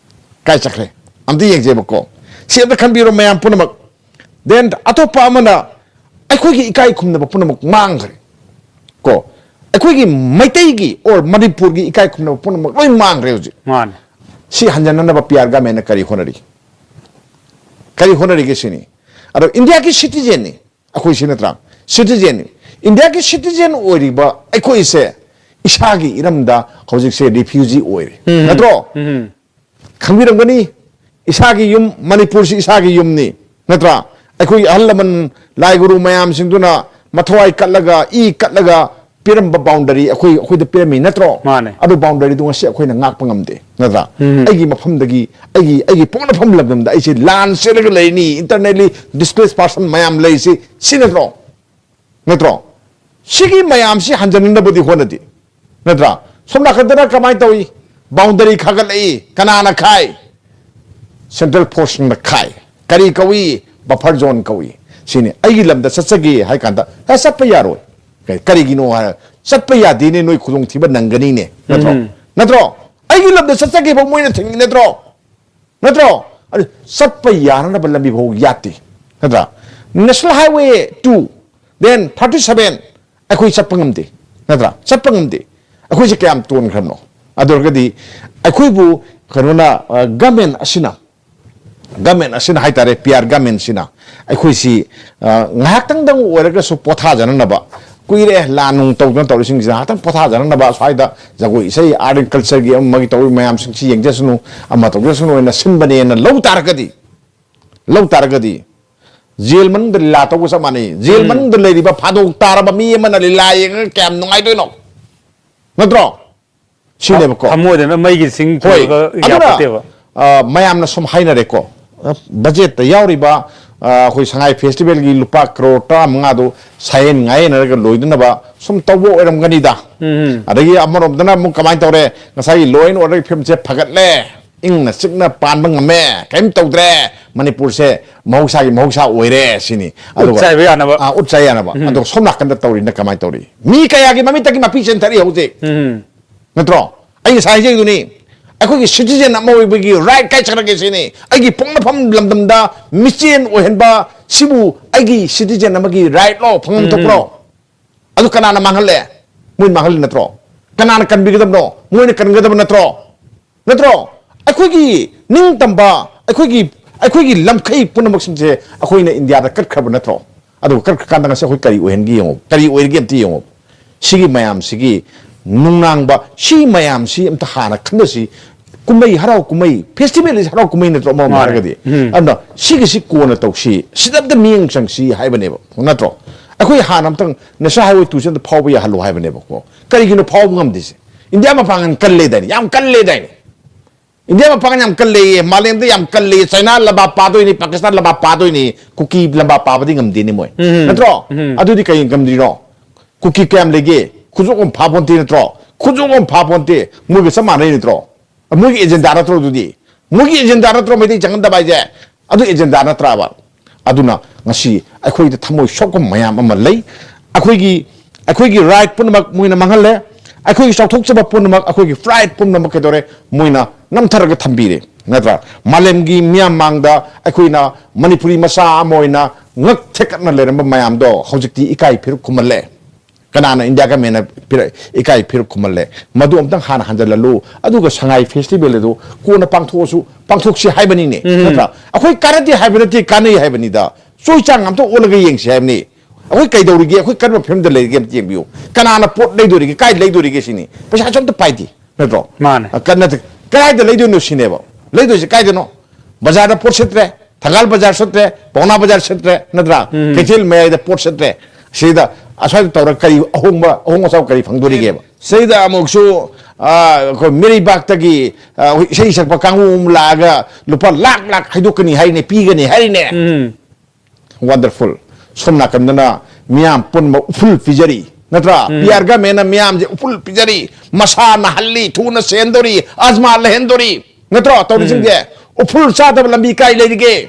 ꯀꯥꯏ ꯆꯠꯈ꯭ꯔꯦ? ꯑꯝꯇ ꯌꯦꯡꯖꯦꯕꯀꯣ꯫ ꯁꯤ ꯑꯝꯇ ꯈꯟꯕꯤꯔꯣ ꯃꯌꯥꯝ ꯄꯨꯝꯅꯃꯛ꯫ Then ꯑꯇꯣꯞꯄ ꯑꯃꯅ ꯑꯩꯈꯣꯏꯒꯤ ꯏꯀꯥꯏ ꯈꯨꯝꯅꯕ ꯄꯨꯝꯅꯃꯛ ꯃꯥꯡꯈ꯭ꯔꯦ꯫ ꯀꯣ, ꯑꯩꯈꯣꯏꯒꯤ ꯃꯩꯇꯩꯒꯤ or ꯃꯅꯤꯄꯨꯔꯒꯤ ꯏꯀꯥꯏ ꯈꯨꯝꯅꯕ ꯄꯨꯝꯅꯃꯛ ꯂꯣꯏ ꯃꯥꯡꯈ꯭ꯔꯦ ꯍꯧꯖꯤꯛ꯫ ꯃꯥꯅꯦ꯫ ꯁꯤ ꯍꯟꯖꯟꯅꯅꯕ P R governmentꯅ ꯀꯔꯤ ꯍꯣꯠꯅꯔꯤ? ꯀꯔꯤ ꯍꯣꯠꯅꯔꯤꯒꯦ ꯁꯤꯅꯤ꯫ ꯑꯗꯣ Indiaꯒꯤ citizenꯅꯤ ꯑꯩꯈꯣꯏꯁꯤ, ꯅꯠꯇ꯭ꯔꯥ? Citizenꯅꯤ꯫ Indiaꯒꯤ citizen ꯑꯣꯏꯔꯤꯕ ꯑꯩꯈꯣꯏꯁꯦ ꯏꯁꯥꯒꯤ ꯏꯔꯝꯗ ꯍꯧꯖꯤꯛꯁꯦ refugee ꯑꯣꯏꯔꯦ꯫ ꯎꯝ꯫ ꯅꯠꯇ꯭ꯔꯣ? ꯎꯝ꯫ ꯈꯪꯕꯤꯔꯝꯒꯅꯤ, ꯏꯁꯥꯒꯤ ꯌꯨꯝ, ꯃꯅꯤꯄꯨꯔꯁꯤ ꯏꯁꯥꯒꯤ ꯌꯨꯝꯅꯤ, ꯅꯠꯇ꯭ꯔꯥ? ꯑꯩꯈꯣꯏꯒꯤ ꯑꯍꯜ ꯂꯃꯟ, ꯂꯥꯏ ꯒꯨꯔꯨ ꯃꯌꯥꯝꯁꯤꯡꯗꯨꯅ ꯃꯊ꯭ꯋꯥꯏ ꯀꯠꯂꯒ, ꯏ ꯀꯠꯂꯒ ꯄꯤꯔꯝꯕ boundary ꯑꯩꯈꯣꯏ, ꯑꯩꯈꯣꯏꯗ ꯄꯤꯔꯝꯃꯤ, ꯅꯠꯇ꯭ꯔꯣ? ꯃꯥꯅꯦ꯫ ꯑꯗꯨ boundaryꯗꯨ ꯉꯁꯤ ꯑꯩꯈꯣꯏꯅ ꯉꯥꯛꯄ ꯉꯝꯗꯦ, ꯅꯠꯇ꯭ꯔꯥ? ꯎꯝ꯫ ꯑꯩꯒꯤ ꯃꯐꯝꯗꯒꯤ, ꯑꯩꯒꯤ, ꯑꯩꯒꯤ ꯄꯣꯛꯅꯐꯝ ꯂꯝꯗꯝꯗ ꯑꯩꯁꯦ ꯂꯥꯟ ꯆꯦꯜꯂꯒ ꯂꯩꯔꯤꯅꯤ, internally displaced person ꯃꯌꯥꯝ ꯂꯩꯔꯤꯁꯤ, ꯁꯤ ꯅꯠꯇ꯭ꯔꯣ? ꯅꯠꯇ꯭ꯔꯣ? ꯁꯤꯒꯤ ꯃꯌꯥꯝꯁꯤ ꯍꯟꯖꯤꯟꯅꯕꯗꯤ ꯍꯣꯠꯅꯗꯦ, ꯅꯠꯇ꯭ꯔꯥ? ꯁꯣꯝ ꯅꯥꯀꯟꯗꯅ ꯀꯃꯥꯏꯅ ꯇꯧꯏ? Boundary ꯈꯥꯒꯠꯂꯛꯏ꯫ ꯀꯅꯥꯅ ꯈꯥꯏ? Central forceꯅ ꯈꯥꯏ꯫ ꯀꯔꯤ ꯀꯧꯏ? Buffer zone ꯀꯧꯏ꯫ ꯁꯤꯅꯤ꯫ ꯑꯩꯒꯤ ꯂꯝꯗ ꯆꯠꯆꯒꯦ ꯍꯥꯏ ꯀꯥꯟꯗ, "ꯑꯦ, ꯆꯠꯄ ꯌꯥꯔꯣꯏ"꯫ ꯀꯩ-, ꯀꯔꯤꯒꯤꯅꯣ ꯍꯥꯏꯔ, "ꯆꯠꯄ ꯌꯥꯗꯦꯅꯦ, ꯅꯣꯏ ꯈꯨꯗꯣꯡꯊꯤꯕ ꯅꯪꯒꯅꯤꯅꯦ"꯫ ꯅꯠꯇ꯭ꯔꯣ? ꯎꯝ꯫ ꯅꯠꯇ꯭ꯔꯣ? ꯑꯩꯒꯤ ꯂꯝꯗ ꯆꯠꯆꯒꯦ ꯐꯥꯎ ꯃꯣꯏꯅ ꯊꯤꯡꯉꯤ ꯅꯠꯇ꯭ꯔꯣ? ꯅꯠꯇ꯭ꯔꯣ? ꯑꯗꯨ ꯆꯠꯄ ꯌꯥꯅꯅꯕ ꯂꯝꯕꯤ ꯐꯥꯎ ꯌꯥꯠꯇꯦ, ꯅꯠꯇ꯭ꯔꯥ? National Highway two, then thirty seven, ꯑꯩꯈꯣꯏ ꯆꯠꯄ ꯉꯝꯗꯦ, ꯅꯠꯇ꯭ꯔꯥ? ꯆꯠꯄ ꯉꯝꯗꯦ꯫ ꯑꯩꯈꯣꯏꯁꯦ ꯀꯌꯥꯝ ꯇꯣꯟꯈ꯭ꯔꯕꯅꯣ? ꯑꯗꯨ ꯑꯣꯏꯔꯒꯗꯤ ꯑꯩꯈꯣꯏꯕꯨ ꯀꯩꯅꯣꯅ, ꯒꯃꯦꯟ ꯑꯁꯤꯅ, ꯒꯃꯦꯟ ꯑꯁꯤꯅ ꯍꯥꯏꯇꯥꯔꯦ, ꯄꯤ ꯑꯥꯔ ꯒꯃꯦꯟꯁꯤꯅ ꯑꯩꯈꯣꯏꯁꯤ, ꯑ, ꯉꯥꯏꯍꯥꯛꯇꯪꯗꯪ ꯑꯣꯏꯔꯒꯁꯨ ꯄꯣꯊꯥꯖꯅꯅꯕ, ꯀꯨꯏꯔꯦ ꯂꯥꯟ ꯅꯨꯡ ꯇꯧꯗꯅ ꯇꯧꯔꯤꯁꯤꯡꯁꯤꯅ ꯉꯥꯏꯍꯥꯛꯇꯪ ꯄꯣꯊꯥꯖꯅꯅꯕ, ꯁ꯭ꯋꯥꯏꯗ ꯖꯒꯣꯏ ꯏꯁꯩ, ꯑꯥꯔꯠ ꯑꯦꯟ ꯀꯜꯆꯔꯒꯤ ꯑꯃꯒꯤ ꯇꯧꯔꯤꯕ ꯃꯌꯥꯝꯁꯤꯡꯁꯤ ꯌꯦꯡꯖꯁꯅꯨ, ꯑꯃ ꯇꯧꯖꯁꯅꯨ ꯍꯥꯏꯅ ꯁꯤꯟꯕꯅꯦꯅ ꯂꯧ ꯇꯥꯔꯒꯗꯤ, ꯂꯧ ꯇꯥꯔꯒꯗꯤ ꯖꯦꯜ ꯃꯅꯨꯡꯗ ꯂꯤꯂꯥ ꯇꯧꯕ ꯆꯞ ꯃꯥꯟꯅꯩ꯫ ꯖꯦꯜ ꯎꯝ꯫ ꯃꯅꯨꯡꯗ ꯂꯩꯔꯤꯕ ꯐꯥꯗꯣꯛ ꯇꯥꯔꯕ ꯃꯤ ꯑꯃꯅ ꯂꯤꯂꯥ ꯌꯦꯡꯉꯒ ꯀꯌꯥꯝ ꯅꯨꯡꯉꯥꯏꯗꯣꯏꯅꯣ? ꯅꯠꯇ꯭ꯔꯣ? ꯁꯤꯅꯦꯕꯀꯣ꯫ ꯊꯃꯣꯏꯗꯅ ꯃꯩꯒꯤ ꯆꯤꯡ ꯍꯣꯏ꯫ ꯄꯨꯔꯒ ꯑꯗꯨꯅ, ꯌꯥꯄꯣꯠꯇꯦꯕ꯫ ꯑ, ꯃꯌꯥꯝꯅ ꯁꯨꯝ ꯍꯥꯏꯅꯔꯦꯀꯣ, ꯑ, ꯕꯖꯦꯠꯇ ꯌꯥꯎꯔꯤꯕ, ꯑ, ꯑꯩꯈꯣꯏ ꯁꯉꯥꯏ ꯐꯦꯁꯇꯤꯚꯦꯜꯒꯤ ꯂꯨꯄꯥ ꯀ꯭ꯔꯣꯔ ꯇꯔꯥꯃꯉꯥꯗꯨ ꯁꯥꯌꯦꯟ ꯉꯥꯌꯦꯟꯅꯔꯒ ꯂꯣꯏꯗꯅꯕ ꯁꯨꯝ ꯇꯧꯕ ꯑꯣꯏꯔꯝꯒꯅꯤꯗ꯫ ꯎꯝ, ꯎꯝ꯫ ꯑꯗꯒꯤ ꯑꯃꯔꯣꯝꯗꯅ ꯑꯃꯨꯛ ꯀꯃꯥꯏꯅ ꯇꯧꯔꯦ? ꯉꯁꯥꯏꯒꯤ law and orderꯒꯤ ꯐꯤꯕꯝꯁꯦ ꯐꯒꯠꯂꯦ, ꯏꯪꯅ ꯆꯤꯛꯅ ꯄꯥꯟꯕ ꯉꯝꯃꯦ, ꯀꯔꯤꯝ ꯇꯧꯗ꯭ꯔꯦ, ꯃꯅꯤꯄꯨꯔꯁꯦ ꯃꯍꯧꯁꯥꯒꯤ ꯃꯍꯧꯁꯥ ꯑꯣꯏꯔꯦ ꯁꯤꯅꯤ꯫ ꯑꯗꯨꯒ ꯎꯠ ꯆꯥꯏꯕ ꯌꯥꯅꯕ꯫ ꯑꯥ, ꯎꯠ ꯆꯥꯏ ꯌꯥꯅꯕ꯫ ꯎꯝ꯫ ꯑꯗꯣ ꯁꯣꯝ ꯅꯥꯀꯟꯗ ꯇꯧꯔꯤꯅ ꯀꯃꯥꯏꯅ ꯇꯧꯔꯤ? ꯃꯤ ꯀꯌꯥꯒꯤ ꯃꯃꯤꯠꯇꯒꯤ ꯃꯄꯤ ꯆꯦꯟꯊꯔꯤ ꯍꯧꯖꯤꯛ? ꯎꯝ꯫ ꯅꯠꯇ꯭ꯔꯣ? ꯑꯩ ꯉꯁꯥꯏ ꯍꯥꯏꯖꯈꯤꯗꯨꯅꯤ, ꯑꯩꯈꯣꯏꯒꯤ ꯁꯤꯇꯤꯖꯦꯟ ꯑꯃ ꯑꯣꯏꯕꯒꯤ ꯔꯥꯏꯠ ꯀꯥꯏ ꯆꯠꯈ꯭ꯔꯒꯦ ꯁꯤꯅꯤ꯫ ꯑꯩꯒꯤ ꯄꯣꯛꯅꯐꯝ ꯂꯝꯗꯝꯗ ꯃꯤꯆꯦꯟ ꯑꯣꯏꯍꯟꯕ ꯁꯤꯕꯨ ꯑꯩꯒꯤ ꯁꯤꯇꯤꯖꯦꯟ ꯑꯃꯒꯤ ꯔꯥꯏꯠꯂꯣ, ꯐꯪꯐꯝ ꯎꯝ, ꯊꯣꯛꯄ꯭ꯔꯣ? ꯎꯝ꯫ ꯑꯗꯨ ꯀꯅꯥꯅ ꯃꯥꯡꯍꯜꯂꯦ? ꯃꯣꯏꯅ ꯃꯥꯡꯍꯜꯂꯤ ꯅꯠꯇ꯭ꯔꯣ? ꯀꯅꯥꯅ ꯀꯟꯕꯤꯒꯗꯕꯅꯣ? ꯃꯣꯏꯅ ꯀꯟꯒꯗꯕ ꯅꯠꯇ꯭ꯔꯣ? ꯅꯠꯇ꯭ꯔꯣ? ꯑꯩꯈꯣꯏꯒꯤ ꯅꯤꯡꯇꯝꯕ, ꯑꯩꯈꯣꯏꯒꯤ, ꯑꯩꯈꯣꯏꯒꯤ ꯂꯝꯈꯩ ꯄꯨꯝꯅꯃꯛꯁꯤꯡꯁꯦ ꯑꯩꯈꯣꯏꯅ ꯏꯟꯗꯤꯌꯥꯗ ꯀꯠꯈ꯭ꯔꯕ ꯅꯠꯇ꯭ꯔꯣ? ꯑꯗꯨꯒ ꯀꯠꯈ꯭ꯔꯀꯥꯟꯗ ꯉꯁꯤ ꯑꯩꯈꯣꯏ ꯀꯔꯤ ꯑꯣꯏꯍꯟꯒꯦ ꯌꯦꯡꯉꯣ, ꯀꯔꯤ ꯑꯣꯏꯔꯒꯦ ꯑꯝꯇ ꯌꯦꯡꯉꯣ꯫ ꯁꯤꯒꯤ ꯃꯌꯥꯝꯁꯤꯒꯤ ꯅꯨꯡꯅꯥꯡꯕ, ꯁꯤ ꯃꯌꯥꯝꯁꯤ ꯑꯝꯇ ꯍꯥꯟꯅ ꯈꯟꯅꯁꯤ꯫ ꯀꯨꯝꯍꯩ, ꯍꯔꯥꯎ ꯀꯨꯝꯍꯩ, ꯐꯦꯁꯇꯤꯚꯦꯜ ꯍꯔꯥꯎ ꯀꯨꯝꯍꯩ ꯅꯠꯇ꯭ꯔꯣ ꯑꯃꯔꯣꯝꯗ ꯃꯥꯅꯦ꯫ ꯍꯥꯏꯔꯒꯗꯤ? ꯎꯝ꯫ ꯑꯗꯨꯅ ꯁꯤꯒꯤꯁꯤ ꯀꯣꯟꯅ ꯇꯧꯁꯤ, ꯁꯤꯗ ꯑꯝꯇ ꯃꯤꯠꯌꯦꯡ ꯆꯪꯁꯤ ꯍꯥꯏꯕꯅꯦꯕ, ꯅꯠꯇ꯭ꯔꯣ? ꯑꯩꯈꯣꯏ ꯍꯥꯟꯅ ꯑꯝꯇꯪ National Highway two ꯁꯦ ꯑꯝꯇ ꯐꯥꯎꯕ ꯌꯥꯍꯜꯂꯨ ꯍꯥꯏꯕꯅꯦꯕꯀꯣ꯫ ꯀꯔꯤꯒꯤꯅꯣ ꯐꯥꯎꯕ ꯉꯝꯗ꯭ꯔꯤꯁꯦ? ꯏꯟꯗꯤꯌꯥ ꯃꯄꯥꯡꯒꯜ ꯀꯜꯂꯦꯗꯥꯏꯅꯦ, ꯌꯥꯝ ꯀꯜꯂꯦꯗꯥꯏꯅꯦ? ꯏꯟꯗꯤꯌꯥ ꯃꯄꯥꯡꯒꯜ ꯌꯥꯝ ꯀꯜꯂꯦꯌꯦ, ꯃꯥꯂꯦꯝꯗ ꯌꯥꯝ ꯀꯜꯂꯦꯌꯦ, ꯆꯥꯏꯅꯥ ꯂꯝꯕꯥ ꯄꯥꯗꯣꯏꯅꯤ, ꯄꯥꯀꯤꯁꯇꯥꯟ ꯂꯝꯕꯥ ꯄꯥꯗꯣꯏꯅꯤ, ꯀꯨꯀꯤ ꯂꯝꯕꯥ ꯄꯥꯕꯗꯤ ꯉꯝꯗꯦꯅꯦ ꯃꯣꯏ, ꯎꯝ꯫ ꯅꯠꯇ꯭ꯔꯣ? ꯎꯝ꯫ ꯑꯗꯨꯗꯤ ꯀꯩ ꯉꯝꯗ꯭ꯔꯤꯅꯣ? ꯀꯨꯀꯤ ꯀꯌꯥꯝ ꯂꯩꯒꯦ? ꯈꯨꯖꯣꯞ ꯑꯃ ꯐꯥ ꯄꯣꯟꯇꯦ ꯅꯠꯇ꯭ꯔꯣ? ꯈꯨꯖꯣꯞ ꯑꯃ ꯐꯥ ꯄꯣꯟꯇꯦ꯫ ꯃꯣꯏꯒ ꯆꯞ ꯃꯥꯟꯅꯩ ꯅꯠꯇ꯭ꯔꯣ? ꯃꯣꯏꯒꯤ ꯑꯦꯖꯦꯟꯗꯥ ꯅꯠꯇ꯭ꯔꯣ ꯑꯗꯨꯗꯤ? ꯃꯣꯏꯒꯤ ꯑꯦꯖꯦꯟꯗꯥ ꯅꯠꯇ꯭ꯔꯣ ꯃꯩꯇꯩ ꯆꯪꯍꯟꯗꯕ ꯍꯥꯏꯁꯦ? ꯑꯗꯨ ꯑꯦꯖꯦꯟꯗꯥ ꯅꯠꯇ꯭ꯔꯕ? ꯑꯗꯨꯅ ꯉꯁꯤ ꯑꯩꯈꯣꯏꯗ ꯊꯃꯣꯏ ꯁꯣꯛꯄ ꯃꯌꯥꯝ ꯑꯃ ꯂꯩ꯫ ꯑꯩꯈꯣꯏꯒꯤ, ꯑꯩꯈꯣꯏꯒꯤ ꯔꯥꯏꯠ ꯄꯨꯝꯅꯃꯛ ꯃꯣꯏꯅ ꯃꯥꯡꯍꯜꯂꯦ꯫ ꯑꯩꯈꯣꯏꯒꯤ ꯆꯥꯎꯊꯣꯛꯆꯕ ꯄꯨꯝꯅꯃꯛ, ꯑꯩꯈꯣꯏꯒꯤ ꯄ꯭ꯔꯥꯏꯗ ꯄꯨꯝꯅꯃꯛ ꯀꯩꯗꯧꯔꯦ? ꯃꯣꯏꯅ ꯅꯝꯊꯔꯒ ꯊꯝꯕꯤꯔꯦ, ꯅꯠꯇ꯭ꯔꯥ? ꯃꯥꯂꯦꯝꯒꯤ ꯃꯤꯌꯥꯝ ꯃꯥꯡꯗ ꯑꯩꯈꯣꯏꯅ ꯃꯅꯤꯄꯨꯔꯤ ꯃꯆꯥ ꯑꯃ ꯑꯣꯏꯅ ꯉꯛ ꯊꯦꯛꯀꯠꯅ ꯂꯩꯔꯝꯕ ꯃꯌꯥꯝꯗꯣ ꯍꯧꯖꯤꯛꯇꯤ ꯏꯀꯥꯏ ꯐꯤꯔꯨꯛ ꯈꯨꯝꯍꯜꯂꯦ꯫ ꯀꯅꯥꯅ ꯏꯟꯗꯤꯌꯥ ꯒꯃꯦꯟꯅ ꯄꯤꯔꯛ-, ꯏꯀꯥꯏ ꯐꯤꯔꯨꯛ ꯈꯨꯝꯍꯜꯂꯦ? ꯃꯗꯨ ꯑꯝꯇꯪ ꯍꯥꯟꯅ ꯍꯟꯖꯤꯜꯍꯜꯂꯨ, ꯑꯗꯨꯒ ꯁꯉꯥꯏ ꯐꯦꯁꯇꯤꯚꯦꯜ ꯑꯗꯨ ꯀꯣꯟꯅ ꯄꯥꯡꯊꯣꯛꯑꯁꯨ ꯄꯥꯡꯊꯣꯛꯁꯤ ꯍꯥꯏꯕꯅꯤꯅꯦ, ꯎꯝ꯫ ꯅꯠꯇ꯭ꯔꯥ? ꯑꯩꯈꯣꯏ ꯀꯥꯟꯅꯗꯦ ꯍꯥꯏꯕ ꯅꯠꯇꯦ, ꯀꯥꯟꯅꯩ ꯍꯥꯏꯕꯅꯤꯗ꯫ ꯆꯣꯏ ꯆꯥꯡ ꯑꯝꯇ ꯑꯣꯜꯂꯒ ꯌꯦꯡꯁꯤ ꯍꯥꯏꯕꯅꯤ꯫ ꯑꯩꯈꯣꯏ ꯀꯩꯗꯧꯔꯤꯒꯦ, ꯑꯩꯈꯣꯏ ꯀꯔꯝꯕ ꯐꯤꯕꯝꯗ ꯂꯩꯔꯤꯒꯦ ꯑꯝꯇ ꯌꯦꯡꯕꯤꯌꯨ꯫ ꯀꯅꯥꯅ ꯄꯣꯠ ꯂꯩꯗꯣꯔꯤꯒꯦ, ꯀꯥꯏ ꯂꯩꯗꯣꯔꯤꯒꯦ ꯁꯤꯅꯤ꯫ ꯄꯩꯁꯥꯁꯨ ꯑꯝꯇ ꯄꯥꯏꯗꯦ, ꯅꯠꯇ꯭ꯔꯣ? ꯃꯥꯅꯦ꯫ ꯑ, ꯀ-, ꯅꯠꯇꯦ, ꯀꯗꯥꯏꯗ ꯂꯩꯗꯣꯏꯅꯣ ꯁꯤꯅꯦꯕ꯫ ꯂꯩꯗꯣꯏꯁꯦ ꯀꯥꯏꯗꯅꯣ? ꯕꯖꯥꯔꯗ ꯄꯣꯠ ꯁꯤꯠꯇ꯭ꯔꯦ, ꯊꯪꯒꯥꯜ ꯕꯖꯥꯔ ꯁꯤꯠꯇ꯭ꯔꯦ, ꯄꯥꯎꯅꯥ ꯕꯖꯥꯔ ꯁꯤꯠꯇ꯭ꯔꯦ, ꯅꯠꯇ꯭ꯔꯥ? ꯎꯝ꯫ ꯀꯩꯊꯦꯜ ꯃꯌꯥꯏꯗ ꯄꯣꯠ ꯁꯤꯠꯇ꯭ꯔꯦ꯫ ꯁꯤꯗ ꯑꯁ꯭ꯋꯥꯏꯗ ꯇꯧꯔꯒ ꯀꯔꯤ ꯑꯍꯣꯡꯕ, ꯑꯍꯣꯡ ꯑꯆꯥꯎ ꯀꯔꯤ ꯐꯪꯗꯣꯔꯤꯒꯦꯕ? ꯁꯤꯗ ꯑꯃꯨꯛꯁꯨ, ꯑ, ꯑꯩꯈꯣꯏ ꯃꯤꯔꯩꯕꯥꯛꯇꯒꯤ, ꯑ, ꯑꯩꯈꯣꯏ ꯏꯁꯩ ꯁꯛꯄ ꯀꯥꯡꯕꯨ ꯑꯃ ꯂꯥꯛꯑꯒ ꯂꯨꯄꯥ ꯂꯥꯛ ꯂꯥꯛ ꯍꯥꯏꯗꯣꯛꯀꯅꯤ ꯍꯥꯏꯔꯤꯅꯦ, ꯄꯤꯒꯅꯤ ꯍꯥꯏꯔꯤꯅꯦ꯫ ꯎꯝ꯫ Wonderful꯫ ꯁꯣꯝ ꯅꯥꯀꯟꯗꯅ ꯃꯤꯌꯥꯝ ꯄꯨꯝꯅꯃꯛ ꯎꯐꯨꯜ ꯄꯤꯖꯔꯤ, ꯅꯠꯇ꯭ꯔꯥ? ꯎꯝ꯫ ꯄꯤ ꯑꯥꯔ ꯒꯃꯦꯟꯅ ꯃꯤꯌꯥꯝꯁꯦ ꯎꯐꯨꯜ ꯄꯤꯖꯔꯤ, ꯃꯁꯥ ꯅꯥꯍꯜꯂꯤ, ꯊꯨꯅ ꯁꯤꯍꯟꯗꯣꯔꯤ, ꯑꯖꯃꯥ ꯂꯩꯍꯟꯗꯣꯔꯤ, ꯅꯠꯇ꯭ꯔꯣ? ꯇꯧꯔꯤꯁꯤꯡꯁꯦ꯫ ꯎꯝ꯫ ꯎꯐꯨꯜ ꯆꯥꯗꯕ ꯂꯝꯕꯤ ꯀꯥꯏ ꯂꯩꯔꯤꯒꯦ?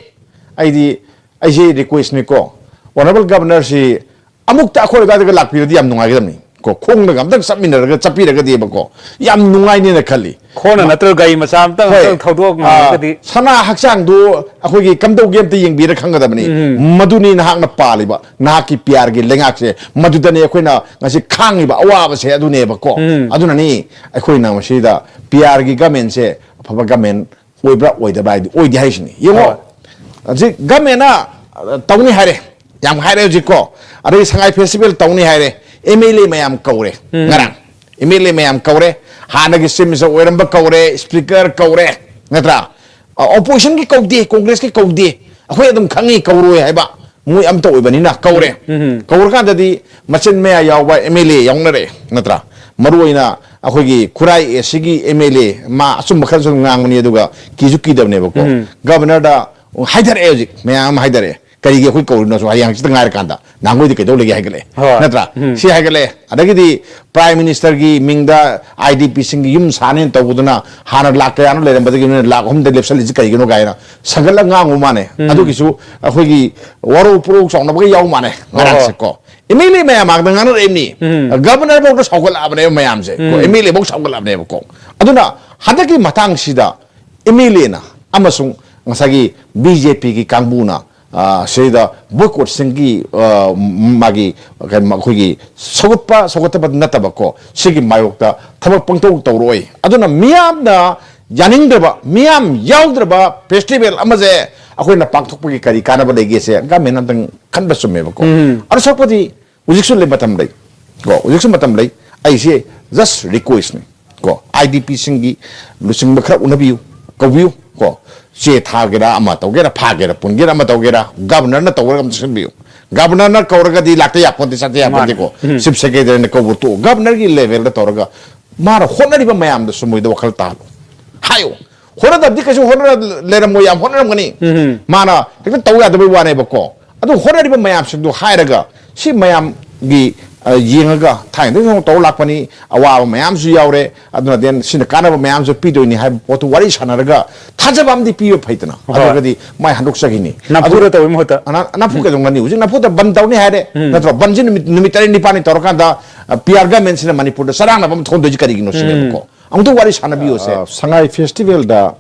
ꯑꯩꯗꯤ, ꯑꯩꯁꯦ ꯔꯤꯀ꯭ꯋꯦꯁꯅꯤꯀꯣ, ꯑꯣꯅꯔꯦꯕꯜ ꯒꯕꯔꯅꯔꯁꯤ ꯑꯃꯨꯛꯇ ꯑꯩꯈꯣꯏ ꯑꯗꯨꯋꯥꯏꯗꯒ ꯂꯥꯛꯄꯤꯔꯗꯤ ꯌꯥꯝ ꯅꯨꯡꯉꯥꯏꯒꯗꯕꯅꯤ꯫ ꯀꯣ, ꯈꯣꯡꯅꯒ ꯑꯝꯇꯪ ꯆꯠꯃꯤꯟꯅꯔꯒ ꯆꯠꯄꯤꯔꯒꯗꯤꯕꯀꯣ, ꯌꯥꯝ ꯅꯨꯡꯉꯥꯏꯅꯦꯅ ꯈꯜꯂꯤ꯫ ꯈꯣꯡꯅ ꯃ-, ꯅꯠꯇ꯭ꯔꯒ ꯒꯥꯔꯤ ꯃꯆꯥ ꯑꯝꯇꯪ, ꯍꯣꯏ꯫ ꯑꯝꯇꯪ ꯊꯧꯗꯣꯛ ꯑꯥ, ꯉꯝꯃꯒꯗꯤ꯫ ꯁꯅꯥ ꯍꯛꯆꯥꯡꯗꯨ ꯑꯩꯈꯣꯏꯒꯤ ꯀꯝꯗꯧꯒꯦ ꯑꯝꯇ ꯌꯦꯡꯕꯤꯔ ꯈꯪꯒꯗꯕꯅꯤ꯫ ꯎꯝ꯫ ꯃꯗꯨꯅꯤ ꯅꯍꯥꯛꯅ ꯄꯥꯜꯂꯤꯕ, ꯅꯍꯥꯛꯀꯤ ꯄꯤ ꯑꯥꯔꯒꯤ ꯂꯩꯉꯥꯛꯁꯦ, ꯃꯗꯨꯗꯅꯤ ꯑꯩꯈꯣꯏꯅ ꯉꯁꯤ ꯈꯥꯡꯉꯤꯕ ꯑꯋꯥꯕꯁꯦ ꯑꯗꯨꯅꯦꯕꯀꯣ꯫ ꯎꯝ꯫ ꯑꯗꯨꯅꯅꯤ ꯑꯩꯈꯣꯏꯅ ꯃꯁꯤꯗ ꯄꯤ ꯑꯥꯔꯒꯤ ꯒꯃꯦꯟꯁꯦ ꯑꯐꯕ ꯒꯃꯦꯟ ꯑꯣꯏꯕ꯭ꯔꯥ ꯑꯣꯏꯗꯕ꯭ꯔꯥ ꯍꯥꯏꯗꯤ ꯑꯣꯏꯗꯦ ꯍꯥꯏꯁꯤꯅꯤ꯫ ꯌꯦꯡꯉꯣ, ꯍꯣꯏ꯫ ꯍꯧꯖꯤꯛ ꯒꯃꯦꯟꯅ, ꯑ, ꯇꯧꯅꯤ ꯍꯥꯏꯔꯦ, ꯌꯥꯝ ꯍꯥꯏꯔꯦ ꯍꯧꯖꯤꯛꯀꯣ, ꯑꯗꯒꯤ ꯁꯉꯥꯏ ꯐꯦꯁꯇꯤꯚꯦꯜ ꯇꯧꯅꯤ ꯍꯥꯏꯔꯦ, ꯑꯦꯝ ꯑꯦꯜ ꯑꯦ ꯃꯌꯥꯝ ꯀꯧꯔꯦ꯫ ꯎꯝ꯫ ꯉꯔꯥꯡ ꯑꯦꯝ ꯑꯦꯜ ꯑꯦ ꯃꯌꯥꯝ ꯀꯧꯔꯦ, ꯍꯥꯟꯅꯒꯤ ꯆꯤꯐ ꯃꯤꯅꯤꯁꯇꯔ ꯑꯣꯏꯔꯝꯕ ꯀꯧꯔꯦ, ꯁ꯭ꯄꯤꯀꯔ ꯀꯧꯔꯦ, ꯅꯠꯇ꯭ꯔꯥ? ꯑ, ꯑꯣꯄꯣꯖꯤꯁꯟꯒꯤ ꯀꯧꯗꯦ, ꯀꯣꯡꯒ꯭ꯔꯦꯁꯀꯤ ꯀꯧꯗꯦ, ꯑꯩꯈꯣꯏ ꯑꯗꯨꯝ ꯈꯪꯉꯤ ꯀꯧꯔꯣꯏ ꯍꯥꯏꯕ꯫ ꯃꯣꯏ ꯑꯝꯇ ꯑꯣꯏꯕꯅꯤꯅ ꯀꯧꯔꯦ꯫ ꯎꯝ꯫ ꯀꯧꯔꯀꯥꯟꯗꯗꯤ ꯃꯆꯤꯟ ꯃꯌꯥ ꯌꯥꯎꯕ ꯑꯦꯝ ꯑꯦꯜ ꯑꯦ ꯌꯥꯎꯅꯔꯛꯑꯦ, ꯅꯠꯇ꯭ꯔꯥ? ꯃꯔꯨ ꯑꯣꯏꯅ ꯑꯩꯈꯣꯏꯒꯤ ꯈꯨꯔꯥꯏ ꯑꯦ ꯁꯤꯒꯤ ꯑꯦꯝ ꯑꯦꯜ ꯑꯦ, ꯃꯥ ꯑꯆꯨꯝꯕ ꯈꯔꯁꯨ ꯑꯗꯨꯝ ꯉꯥꯡꯕꯅꯤ, ꯑꯗꯨꯒ ꯀꯤꯁꯨ ꯀꯤꯗꯕꯅꯦꯕꯀꯣ꯫ ꯎꯝ꯫ ꯒꯕꯔꯅꯔꯗ ꯍꯥꯏꯊꯔꯛꯑꯦ ꯍꯧꯖꯤꯛ, ꯃꯌꯥꯝ ꯑꯃ ꯍꯥꯏꯊꯔꯛꯑꯦ꯫ ꯀꯔꯤꯒꯤ ꯑꯩꯈꯣꯏ ꯀꯧꯔꯤꯅꯣꯁꯨ ꯍꯌꯦꯡ ꯍꯪꯆꯤꯠꯇ ꯉꯥꯏꯔꯀꯥꯟꯗ, ꯅꯍꯥꯟꯈꯣꯏꯗꯤ ꯀꯩꯗꯧ ꯂꯩꯒꯦ ꯍꯥꯏꯒꯠꯂꯛꯑꯦ, ꯍꯣꯏ꯫ ꯅꯠꯇ꯭ꯔꯥ? ꯎꯝ꯫ ꯁꯤ ꯍꯥꯏꯒꯠꯂꯛꯑꯦ꯫ ꯑꯗꯒꯤꯗꯤ ꯄ꯭ꯔꯥꯏꯝ ꯃꯤꯅꯤꯁꯇꯔꯒꯤ ꯃꯤꯡꯗ ꯑꯥꯏ ꯗꯤ ꯄꯤꯁꯤꯡꯒꯤ ꯌꯨꯝ ꯁꯥꯅꯦꯅ ꯇꯧꯕꯗꯨꯅ ꯍꯥꯟꯅ ꯂꯥꯛ ꯀꯌꯥꯅꯣ ꯂꯩꯔꯝꯕꯗꯒꯤ ꯅꯣꯏꯅ ꯂꯥꯛ ꯑꯍꯨꯝꯗ ꯂꯦꯞꯁꯜꯂꯤꯁꯤ ꯀꯔꯤꯒꯤꯅꯣ ꯀꯥꯏꯅ ꯁꯪꯒꯠꯂꯒ ꯉꯥꯡꯕ ꯃꯥꯅꯦ꯫ ꯎꯝ꯫ ꯑꯗꯨꯒꯤꯁꯨ ꯑꯩꯈꯣꯏꯒꯤ ꯋꯥꯔꯧ ꯄꯨꯔꯧ ꯆꯥꯎꯅꯕꯒ ꯌꯥꯎ ꯃꯥꯅꯦ꯫ ꯍꯣꯏ, ꯍꯣꯏ꯫ ꯉꯔꯥꯡꯁꯦꯀꯣ꯫ ꯑꯦꯝ ꯑꯦꯜ ꯑꯦ ꯃꯌꯥꯝ ꯃꯥꯡꯗ ꯉꯥꯡꯅꯔꯛꯏꯕꯅꯤ꯫ ꯎꯝ꯫ ꯒꯕꯔꯅꯔ ꯐꯥꯎꯗ ꯁꯥꯎꯒꯠꯂꯛꯑꯕꯅꯦꯕ ꯃꯌꯥꯝꯁꯦ꯫ ꯀꯣ, ꯎꯝ꯫ ꯑꯦꯝ ꯑꯦꯜ ꯑꯦ ꯐꯥꯎ ꯁꯥꯎꯒꯠꯂꯛꯑꯕꯅꯦꯕꯀꯣ꯫ ꯑꯗꯨꯅ ꯍꯟꯗꯛꯀꯤ ꯃꯇꯥꯡꯁꯤꯗ ꯑꯦꯝ ꯑꯦꯜ ꯑꯦꯅ ꯑꯃꯁꯨꯡ ꯉꯁꯥꯏꯒꯤ ꯕꯤ ꯖꯦ ꯄꯤꯒꯤ ꯀꯥꯡꯕꯨꯅ ꯑ, ꯁꯤꯗ ꯕꯣꯏꯀꯣꯠꯁꯤꯡꯒꯤ, ꯑ, ꯃꯥꯒꯤ ꯀꯩꯅꯣ, ꯑꯩꯈꯣꯏꯒꯤ ꯁꯧꯒꯠꯄ ꯁꯧꯒꯠꯇꯕ ꯅꯠꯇꯕꯀꯣ, ꯁꯤꯒꯤ ꯃꯥꯌꯣꯛꯇ ꯊꯕꯛ ꯄꯪꯇꯧ ꯇꯧꯔꯣꯏ꯫ ꯑꯗꯨꯅ ꯃꯤꯌꯥꯝꯅ ꯌꯥꯅꯤꯡꯗ꯭ꯔꯕ, ꯃꯤꯌꯥꯝ ꯌꯥꯎꯗ꯭ꯔꯕ ꯐꯦꯁꯇꯤꯚꯦꯜ ꯑꯃꯁꯦ ꯑꯩꯈꯣꯏꯅ ꯄꯥꯡꯊꯣꯛꯄꯒꯤ ꯀꯔꯤ ꯀꯥꯟꯅꯕ ꯂꯩꯒꯦꯁꯦ ꯒꯃꯦꯟ ꯑꯝꯇꯪ ꯈꯟꯕ ꯆꯨꯝꯃꯦꯕꯀꯣ꯫ ꯎꯝ꯫ ꯑꯗꯨ ꯁꯛꯄꯗꯤ ꯍꯧꯖꯤꯛꯁꯨ ꯂꯩ, ꯃꯇꯝ ꯂꯩ ꯀꯣ, ꯍꯧꯖꯤꯛꯁꯨ ꯃꯇꯝ ꯂꯩ꯫ ꯑꯩꯁꯦ just request ꯅꯤ ꯀꯣ, ꯑꯥꯏ ꯗꯤ ꯄꯤꯁꯤꯡꯒꯤ ꯂꯨꯆꯤꯡꯕ ꯈꯔ ꯎꯅꯕꯤꯌꯨ, ꯀꯧꯕꯤꯌꯨ ꯀꯣ꯫ ꯆꯦ ꯊꯥꯒꯦꯔꯥ, ꯑꯃ ꯇꯧꯒꯦꯔꯥ, ꯐꯥꯒꯦꯔꯥ, ꯄꯨꯟꯒꯦꯔꯥ, ꯑꯃ ꯇꯧꯒꯦꯔꯥ, ꯒꯕꯔꯅꯔꯅ ꯇꯧꯔꯒ ꯑꯃ ꯆꯠꯁꯤꯟꯕꯤꯌꯨ꯫ ꯒꯕꯔꯅꯔꯅ ꯀꯧꯔꯒꯗꯤ ꯂꯥꯛꯇ ꯌꯥꯄꯣꯟꯇꯦ, ꯆꯠꯇ ꯌꯥꯄꯣꯟꯇꯦꯀꯣ꯫ ꯃꯥꯅꯦ꯫ ꯎꯝ꯫ ꯆꯤꯐ ꯁꯦꯀ꯭ꯔꯦꯇꯔꯤꯅ ꯀꯧꯕ ꯇꯣꯛꯑꯣ, ꯒꯕꯔꯅꯔꯒꯤ ꯂꯦꯚꯦꯜꯗ ꯇꯧꯔꯒ ꯃꯥꯅ ꯍꯣꯠꯅꯔꯤꯕ ꯃꯌꯥꯝꯗꯨꯁꯨ ꯃꯣꯏꯗ ꯋꯥꯈꯜ ꯇꯥꯍꯜꯂꯨ, ꯍꯥꯏꯌꯨ꯫ ꯍꯣꯠꯅꯗꯕꯗꯤ ꯀꯩꯁꯨ ꯍꯣꯠꯅ ꯂꯩꯔꯝꯃꯣꯏ, ꯌꯥꯝ ꯍꯣꯠꯅꯔꯝꯒꯅꯤ꯫ ꯎꯝ꯫ ꯃꯥꯅ ꯍꯦꯛꯇ ꯇꯧ ꯌꯥꯗꯕꯩ ꯋꯥꯅꯦꯕꯀꯣ꯫ ꯑꯗꯨ ꯍꯣꯠꯅꯔꯤꯕ ꯃꯌꯥꯝꯁꯤꯡꯗꯨ ꯍꯥꯏꯔꯒ, ꯁꯤ ꯃꯌꯥꯝꯒꯤ, ꯑ, ꯌꯦꯡꯉꯒ ꯊꯥꯏꯅꯗꯒꯤ ꯁꯨꯝ ꯇꯧꯔ ꯂꯥꯛꯄꯅꯤ, ꯑꯋꯥꯕ ꯃꯌꯥꯝꯁꯨ ꯌꯥꯎꯔꯦ, ꯑꯗꯨꯅ then ꯁꯤꯅ ꯀꯥꯟꯅꯕ ꯃꯌꯥꯝꯁꯨ ꯄꯤꯗꯣꯏꯅꯤ ꯍꯥꯏꯕ ꯄꯣꯠꯇꯨ ꯋꯥꯔꯤ ꯁꯥꯟꯅꯔꯒ ꯊꯥꯖꯕ ꯑꯃꯗꯤ ꯄꯤꯕ ꯐꯩꯗꯅ꯫ ꯍꯣꯏ꯫ ꯑꯗꯨꯒꯗꯤ ꯃꯥꯏ ꯍꯟꯗꯣꯛꯆꯈꯤꯅꯤ꯫ ꯅꯝꯐꯨꯗ ꯑꯗꯨ ꯇꯧꯕꯩ ꯃꯍꯨꯠꯇ꯫ ꯑꯅ-, ꯅꯝꯐꯨ ꯀꯩꯗꯧꯉꯅꯤ? ꯍꯧꯖꯤꯛ ꯅꯝꯐꯨꯗ ꯕꯟ ꯇꯧꯅꯤ ꯍꯥꯏꯔꯦ, ꯎꯝ꯫ ꯅꯠꯇ꯭ꯔꯣ? ꯕꯟꯁꯤ ꯅꯨꯃꯤꯠ, ꯅꯨꯃꯤꯠ ꯇꯔꯦꯠ ꯅꯤꯄꯥꯜꯅꯤ ꯇꯧꯔꯀꯥꯟꯗ, ꯑ, ꯄꯤ ꯑꯥꯔ ꯒꯃꯦꯟꯁꯤꯅ ꯃꯅꯤꯄꯨꯔꯗ ꯆꯔꯥꯡꯅꯕ ꯑꯃ ꯊꯣꯛꯍꯟꯗꯣꯏꯁꯤ ꯀꯔꯤꯒꯤꯅꯣ ꯁꯤꯅꯦꯕꯀꯣ꯫ ꯎꯝ꯫ ꯑꯃꯨꯛꯇ ꯋꯥꯔꯤ ꯁꯥꯟꯅꯕꯤꯌꯨꯁꯦ꯫ ꯑ, ꯁꯉꯥꯏ ꯐꯦꯁꯇꯤꯚꯦꯜꯗ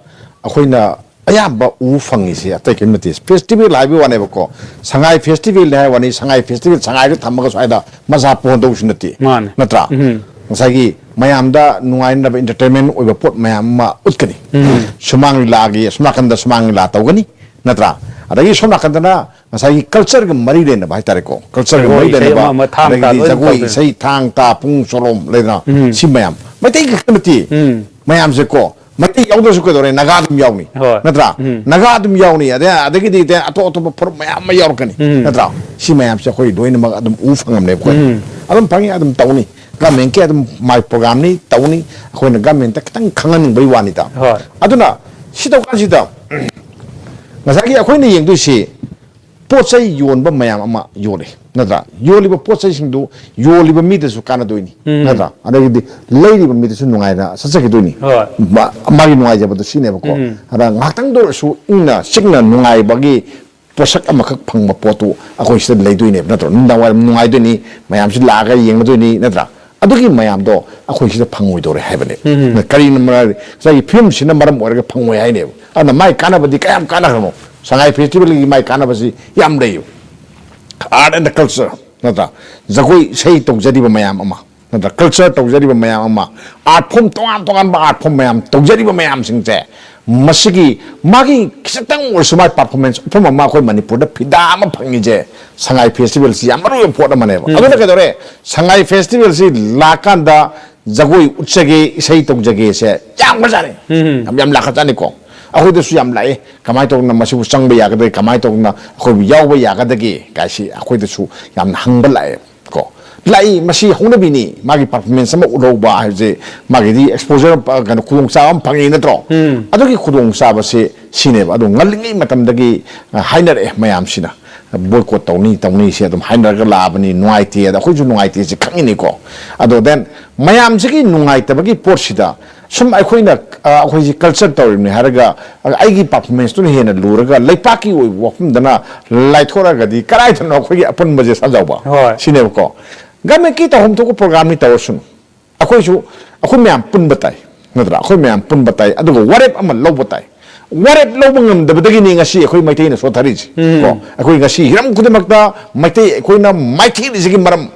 ꯑꯩꯈꯣꯏꯅ ꯑꯌꯥꯝꯕ ꯎꯕ ꯐꯪꯉꯤꯁꯦ ꯑꯇꯩ ꯀꯔꯤꯝ ꯅꯠꯇꯦ꯫ ꯐꯦꯁꯇꯤꯚꯦꯜ ꯍꯥꯏꯕꯒꯤ ꯋꯥꯅꯦꯕꯀꯣ, ꯁꯉꯥꯏ ꯐꯦꯁꯇꯤꯚꯦꯜꯅꯤ ꯍꯥꯏꯕ ꯋꯥꯅꯤ, ꯁꯉꯥꯏ ꯐꯦꯁꯇꯤꯚꯦꯜ ꯁꯉꯥꯏꯗ ꯊꯝꯃꯒ ꯁ꯭ꯋꯥꯏꯗ ꯃꯆꯥ ꯄꯣꯛꯍꯟꯗꯧꯕꯁꯨ ꯅꯠꯇꯦ꯫ ꯃꯥꯅꯦ꯫ ꯅꯠꯇ꯭ꯔꯥ? ꯎꯝ꯫ ꯉꯁꯥꯏꯒꯤ ꯃꯌꯥꯝꯗ ꯅꯨꯡꯉꯥꯏꯅꯕ, entertainment ꯑꯣꯏꯕ ꯄꯣꯠ ꯃꯌꯥꯝ ꯑꯃ ꯎꯠꯀꯅꯤ꯫ ꯎꯝ꯫ ꯁꯨꯃꯥꯡ ꯂꯤꯂꯥꯒꯤ, ꯑꯁꯣꯝ ꯅꯥꯀꯟꯗ ꯁꯨꯃꯥꯡ ꯂꯤꯂꯥ ꯇꯧꯒꯅꯤ, ꯅꯠꯇ꯭ꯔꯥ? ꯑꯗꯒꯤ ꯁꯣꯝ ꯅꯥꯀꯟꯗꯅ ꯉꯁꯥꯏꯒꯤ culture ꯒ ꯃꯔꯤ ꯂꯩꯅꯕ ꯍꯥꯏꯇꯥꯔꯦꯀꯣ, culture ꯒ ꯖꯒꯣꯏ ꯃꯔꯤ ꯏꯁꯩ ꯂꯩꯅꯕ, ꯑꯃ ꯑꯃ, ꯊꯥꯡ ꯇꯥ ꯑꯗꯒꯤꯗꯤ ꯂꯣꯏꯅ ꯖꯒꯣꯏ ꯇꯧꯗꯣꯏꯅꯤ꯫ ꯏꯁꯩ, ꯊꯥꯡ ꯇꯥ, ꯄꯨꯡ ꯆꯣꯂꯣꯝ ꯂꯩꯗꯅ, ꯎꯝ꯫ ꯁꯤ ꯃꯌꯥꯝ ꯃꯩꯇꯩ ꯈꯛꯇ ꯅꯠꯇꯦ꯫ ꯎꯝ꯫ ꯃꯌꯥꯝꯁꯦꯀꯣ, ꯃꯩꯇꯩ ꯌꯥꯎꯗ꯭ꯔꯁꯨ ꯀꯩꯗꯧꯔꯦ, ꯅꯥꯒꯥ ꯑꯗꯨꯝ ꯌꯥꯎꯅꯤ꯫ ꯍꯣꯏ꯫ ꯅꯠꯇ꯭ꯔꯥ? ꯎꯝ꯫ ꯅꯥꯒꯥ ꯑꯗꯨꯝ ꯌꯥꯎꯅꯤ, ꯑꯗꯩ, ꯑꯗꯒꯤꯗꯤ ꯑꯇꯩ ꯑꯇꯣꯞ ꯑꯇꯣꯞꯄ ꯐꯨꯔꯨꯞ ꯃꯌꯥꯝ ꯑꯃ ꯌꯥꯎꯔꯛꯀꯅꯤ꯫ ꯎꯝ꯫ ꯅꯠꯇ꯭ꯔꯥ? ꯁꯤ ꯃꯌꯥꯝꯁꯦ ꯑꯩꯈꯣꯏ ꯂꯣꯏꯅꯃꯛ ꯑꯗꯨꯝ ꯎ ꯐꯪꯉꯝꯅꯦꯕ ꯑꯩꯈꯣꯏ꯫ ꯎꯝ꯫ ꯑꯗꯨꯝ ꯐꯪꯉꯤ, ꯑꯗꯨꯝ ꯇꯧꯅꯤ꯫ ꯒꯃꯦꯟꯀꯤ ꯑꯗꯨꯝ ꯃꯥꯏ program ꯅꯤ, ꯇꯧꯅꯤ꯫ ꯑꯩꯈꯣꯏꯅ ꯒꯃꯦꯟꯇ ꯈꯤꯇꯪ ꯈꯪꯍꯟꯅꯤꯡꯕꯩ ꯋꯥꯅꯤꯗ꯫ ꯍꯣꯏ꯫ ꯑꯗꯨꯅ ꯁꯤ ꯇꯧꯀꯥꯟꯁꯤꯗ ꯉꯁꯥꯏꯒꯤ ꯑꯩꯈꯣꯏꯅ ꯌꯦꯡꯗꯣꯏꯁꯤ ꯄꯣꯠ ꯆꯩ ꯌꯣꯟꯕ ꯃꯌꯥꯝ ꯑꯃ ꯌꯣꯜꯂꯤ, ꯅꯠꯇ꯭ꯔꯥ? ꯌꯣꯜꯂꯤꯕ ꯄꯣꯠ ꯆꯩꯁꯤꯡꯗꯨ ꯌꯣꯜꯂꯤꯕ ꯃꯤꯗꯁꯨ ꯀꯥꯟꯅꯗꯣꯏꯅꯤ, ꯎꯝ꯫ ꯅꯠꯇ꯭ꯔꯥ? ꯑꯗꯒꯤꯗꯤ ꯂꯩꯔꯤꯕ ꯃꯤꯗꯁꯨ ꯅꯨꯡꯉꯥꯏꯅ ꯆꯠꯆꯈꯤꯗꯣꯏꯅꯤ꯫ ꯍꯣꯏ꯫ ꯃꯥ-, ꯃꯥꯒꯤ ꯅꯨꯡꯉꯥꯏꯖꯕꯗꯨ ꯁꯤꯅꯦꯕꯀꯣ꯫ ꯎꯝ꯫ ꯑꯗ ꯉꯥꯏꯍꯥꯛꯇꯪꯗ ꯑꯣꯏꯔꯁꯨ ꯏꯪꯅ ꯆꯤꯛꯅ ꯅꯨꯡꯉꯥꯏꯕꯒꯤ ꯄꯣꯠꯁꯛ ꯑꯃꯈꯛ ꯐꯪꯕ ꯄꯣꯠꯇꯨ ꯑꯩꯈꯣꯏ ꯁꯤꯗ ꯂꯩꯗꯣꯏꯅꯦꯕ, ꯅꯠꯇ꯭ꯔꯣ? ꯅꯨꯡꯗꯥꯡ ꯋꯥꯏꯔꯝ ꯅꯨꯡꯉꯥꯏꯗꯣꯏꯅꯤ, ꯃꯌꯥꯝꯁꯨ ꯂꯥꯛꯑꯒ ꯌꯦꯡꯒꯗꯣꯏꯅꯤ, ꯅꯠꯇ꯭ꯔꯥ? ꯑꯗꯨꯒꯤ ꯃꯌꯥꯝꯗꯣ ꯑꯩꯈꯣꯏ ꯁꯤꯗ ꯐꯪꯉꯣꯏꯗꯧꯔꯦ ꯍꯥꯏꯕꯅꯦ꯫ ꯎꯝ꯫ ꯀꯔꯤꯅ ꯃꯔꯝ, ꯉꯁꯥꯏꯒꯤ ꯐꯤꯂꯝꯁꯤꯅ ꯃꯔꯝ ꯑꯣꯏꯔꯒ ꯐꯪꯉꯣꯏ ꯍꯥꯏꯅꯦꯕ꯫ ꯑꯗꯨꯅ ꯃꯥꯏ ꯀꯥꯟꯅꯕꯗꯤ ꯀꯌꯥꯝ ꯀꯥꯟꯅꯈ꯭ꯔꯅꯣ? ꯁꯉꯥꯏ ꯐꯦꯁꯇꯤꯚꯦꯜꯒꯤ ꯃꯥꯏ ꯀꯥꯟꯅꯕꯁꯤ ꯌꯥꯝ ꯂꯩꯌꯦꯕ꯫ Art and culture, ꯅꯠꯇ꯭ꯔꯥ? ꯖꯒꯣꯏ ꯏꯁꯩ ꯇꯧꯖꯔꯤꯕ ꯃꯌꯥꯝ ꯑꯃ, ꯅꯠꯇ꯭ꯔꯥ? Culture ꯇꯧꯖꯔꯤꯕ ꯃꯌꯥꯝ ꯑꯃ, art form ꯇꯣꯉꯥꯟ ꯇꯣꯉꯥꯟꯕ art form ꯃꯌꯥꯝ ꯇꯧꯖꯔꯤꯕ ꯃꯌꯥꯝꯁꯤꯡꯁꯦ, ꯃꯁꯤꯒꯤ ꯃꯥꯒꯤ ꯈꯤꯇꯪ ꯑꯣꯏꯔꯁꯨ ꯃꯥꯒꯤ performance ꯎꯠꯐꯝ ꯑꯃ ꯑꯩꯈꯣꯏ ꯃꯅꯤꯄꯨꯔꯗ ꯐꯤꯗꯥ ꯑꯃ ꯐꯪꯉꯤꯁꯦ ꯁꯉꯥꯏ ꯐꯦꯁꯇꯤꯚꯦꯜꯁꯤ ꯌꯥꯝ ꯃꯔꯨ ꯑꯣꯏꯕ ꯄꯣꯠ ꯑꯃꯅꯦꯕ꯫ ꯎꯝ꯫ ꯑꯗꯨꯅ ꯀꯩꯗꯧꯔꯦ? ꯁꯉꯥꯏ ꯐꯦꯁꯇꯤꯚꯦꯜꯁꯤ ꯂꯥꯛꯀꯥꯟꯗ ꯖꯒꯣꯏ ꯎꯠꯆꯒꯦ, ꯏꯁꯩ ꯇꯧꯖꯒꯦꯁꯦ ꯌꯥꯝꯈ꯭ꯔꯖꯥꯠꯅꯤ꯫ ꯎꯝ꯫ ꯌꯥꯝ, ꯌꯥꯝ ꯂꯥꯛꯈ꯭ꯔꯖꯥꯠꯅꯤꯀꯣ꯫ ꯑꯩꯈꯣꯏꯗꯁꯨ ꯌꯥꯝ ꯂꯥꯛꯑꯦ꯫ ꯀꯃꯥꯏꯅ ꯇꯧꯗꯅ ꯃꯁꯤꯕꯨ ꯆꯪꯕ ꯌꯥꯒꯗꯒꯦ, ꯀꯃꯥꯏꯅ ꯇꯧꯗꯅ ꯑꯩꯈꯣꯏꯕꯨ ꯌꯥꯎꯕ ꯌꯥꯒꯗꯒꯦ ꯀꯥꯏꯁꯤ ꯑꯩꯈꯣꯏꯗꯁꯨ ꯌꯥꯝꯅ ꯍꯪꯕ ꯂꯥꯛꯑꯦ ꯀꯣ꯫ ꯂꯥꯛꯏ, ꯃꯁꯤ ꯍꯧꯅꯕꯤꯅꯤ꯫ ꯃꯥꯒꯤ performance ꯑꯃ ꯎꯠꯍꯧꯕ ꯍꯥꯏꯕꯁꯦ, ꯃꯥꯒꯤꯗꯤ exposure, ꯀꯩꯅꯣ, ꯈꯨꯗꯣꯡꯆꯥꯕ ꯑꯃ ꯐꯪꯉꯤ ꯅꯠꯇ꯭ꯔꯣ? ꯎꯝ꯫ ꯑꯗꯨꯒꯤ ꯈꯨꯗꯣꯡꯆꯥꯕꯁꯦ ꯁꯤꯅꯦꯕ꯫ ꯑꯗꯣ ꯉꯜꯂꯤꯉꯩ ꯃꯇꯝꯗꯒꯤ, ꯑ, ꯍꯥꯏꯅꯔꯛꯑꯦ ꯃꯌꯥꯝꯁꯤꯅ꯫ Boycott ꯇꯧꯅꯤ, ꯇꯧꯅꯤ ꯁꯤ ꯑꯗꯨꯝ ꯍꯥꯏꯅꯔꯒ ꯂꯥꯛꯑꯕꯅꯤ, ꯅꯨꯡꯉꯥꯏꯇꯦ꯫ ꯑꯗ ꯑꯩꯈꯣꯏꯁꯨ ꯅꯨꯡꯉꯥꯏꯇꯦ ꯁꯤ ꯈꯪꯉꯤꯅꯤꯀꯣ꯫ ꯑꯗꯣ then ꯃꯌꯥꯝꯁꯤꯒꯤ ꯅꯨꯡꯉꯥꯏꯇꯕꯒꯤ ꯄꯣꯠꯁꯤꯗ ꯁꯨꯝ ꯑꯩꯈꯣꯏꯅ, ꯑ, ꯑꯩꯈꯣꯏꯁꯤ culture ꯇꯧꯔꯤꯕꯅꯤ ꯍꯥꯏꯔꯒ, ꯑ, ꯑꯩꯒꯤ performance ꯇꯨꯅ ꯍꯦꯟꯅ ꯂꯨꯔꯒ ꯂꯩꯄꯥꯛꯀꯤ ꯑꯣꯏꯕ ꯋꯥꯐꯝꯗꯅ ꯂꯥꯏꯊꯣꯔꯛꯑꯒꯗꯤ ꯀꯗꯥꯏꯗꯅꯣ ꯑꯩꯈꯣꯏꯒꯤ ꯑꯄꯨꯟꯕꯁꯦ ꯁꯥꯖꯧꯕ? ꯍꯣꯏ꯫ ꯁꯤꯅꯦꯕꯀꯣ꯫ Government ꯀꯤ ꯇꯧꯐꯝ ꯊꯣꯛꯄ program ꯅꯤ ꯇꯧꯔꯁꯅꯨ꯫ ꯑꯩꯈꯣꯏꯁꯨ, ꯑꯩꯈꯣꯏ ꯃꯌꯥꯝ ꯄꯨꯟꯕ ꯇꯥꯏ, ꯅꯠꯇ꯭ꯔꯥ? ꯑꯩꯈꯣꯏ ꯃꯌꯥꯝ ꯄꯨꯟꯕ ꯇꯥꯏ, ꯑꯗꯨꯒ ꯋꯥꯔꯦꯞ ꯑꯃ ꯂꯧꯕ ꯇꯥꯏ꯫ ꯋꯥꯔꯦꯞ ꯂꯧꯕ ꯉꯝꯗꯕꯗꯒꯤꯅꯤ ꯉꯁꯤ ꯑꯩꯈꯣꯏ ꯃꯩꯇꯩꯅ ꯁꯣꯊꯔꯤꯁꯦ꯫ ꯎꯝ꯫ ꯀꯣ, ꯑꯩꯈꯣꯏ ꯉꯁꯤ ꯍꯤꯔꯝ ꯈꯨꯗꯤꯡꯃꯛꯇ ꯃꯩꯇꯩ ꯑꯩꯈꯣꯏꯅ ꯃꯥꯏꯊꯤꯔꯤꯁꯤꯒꯤ ꯃꯔꯝ,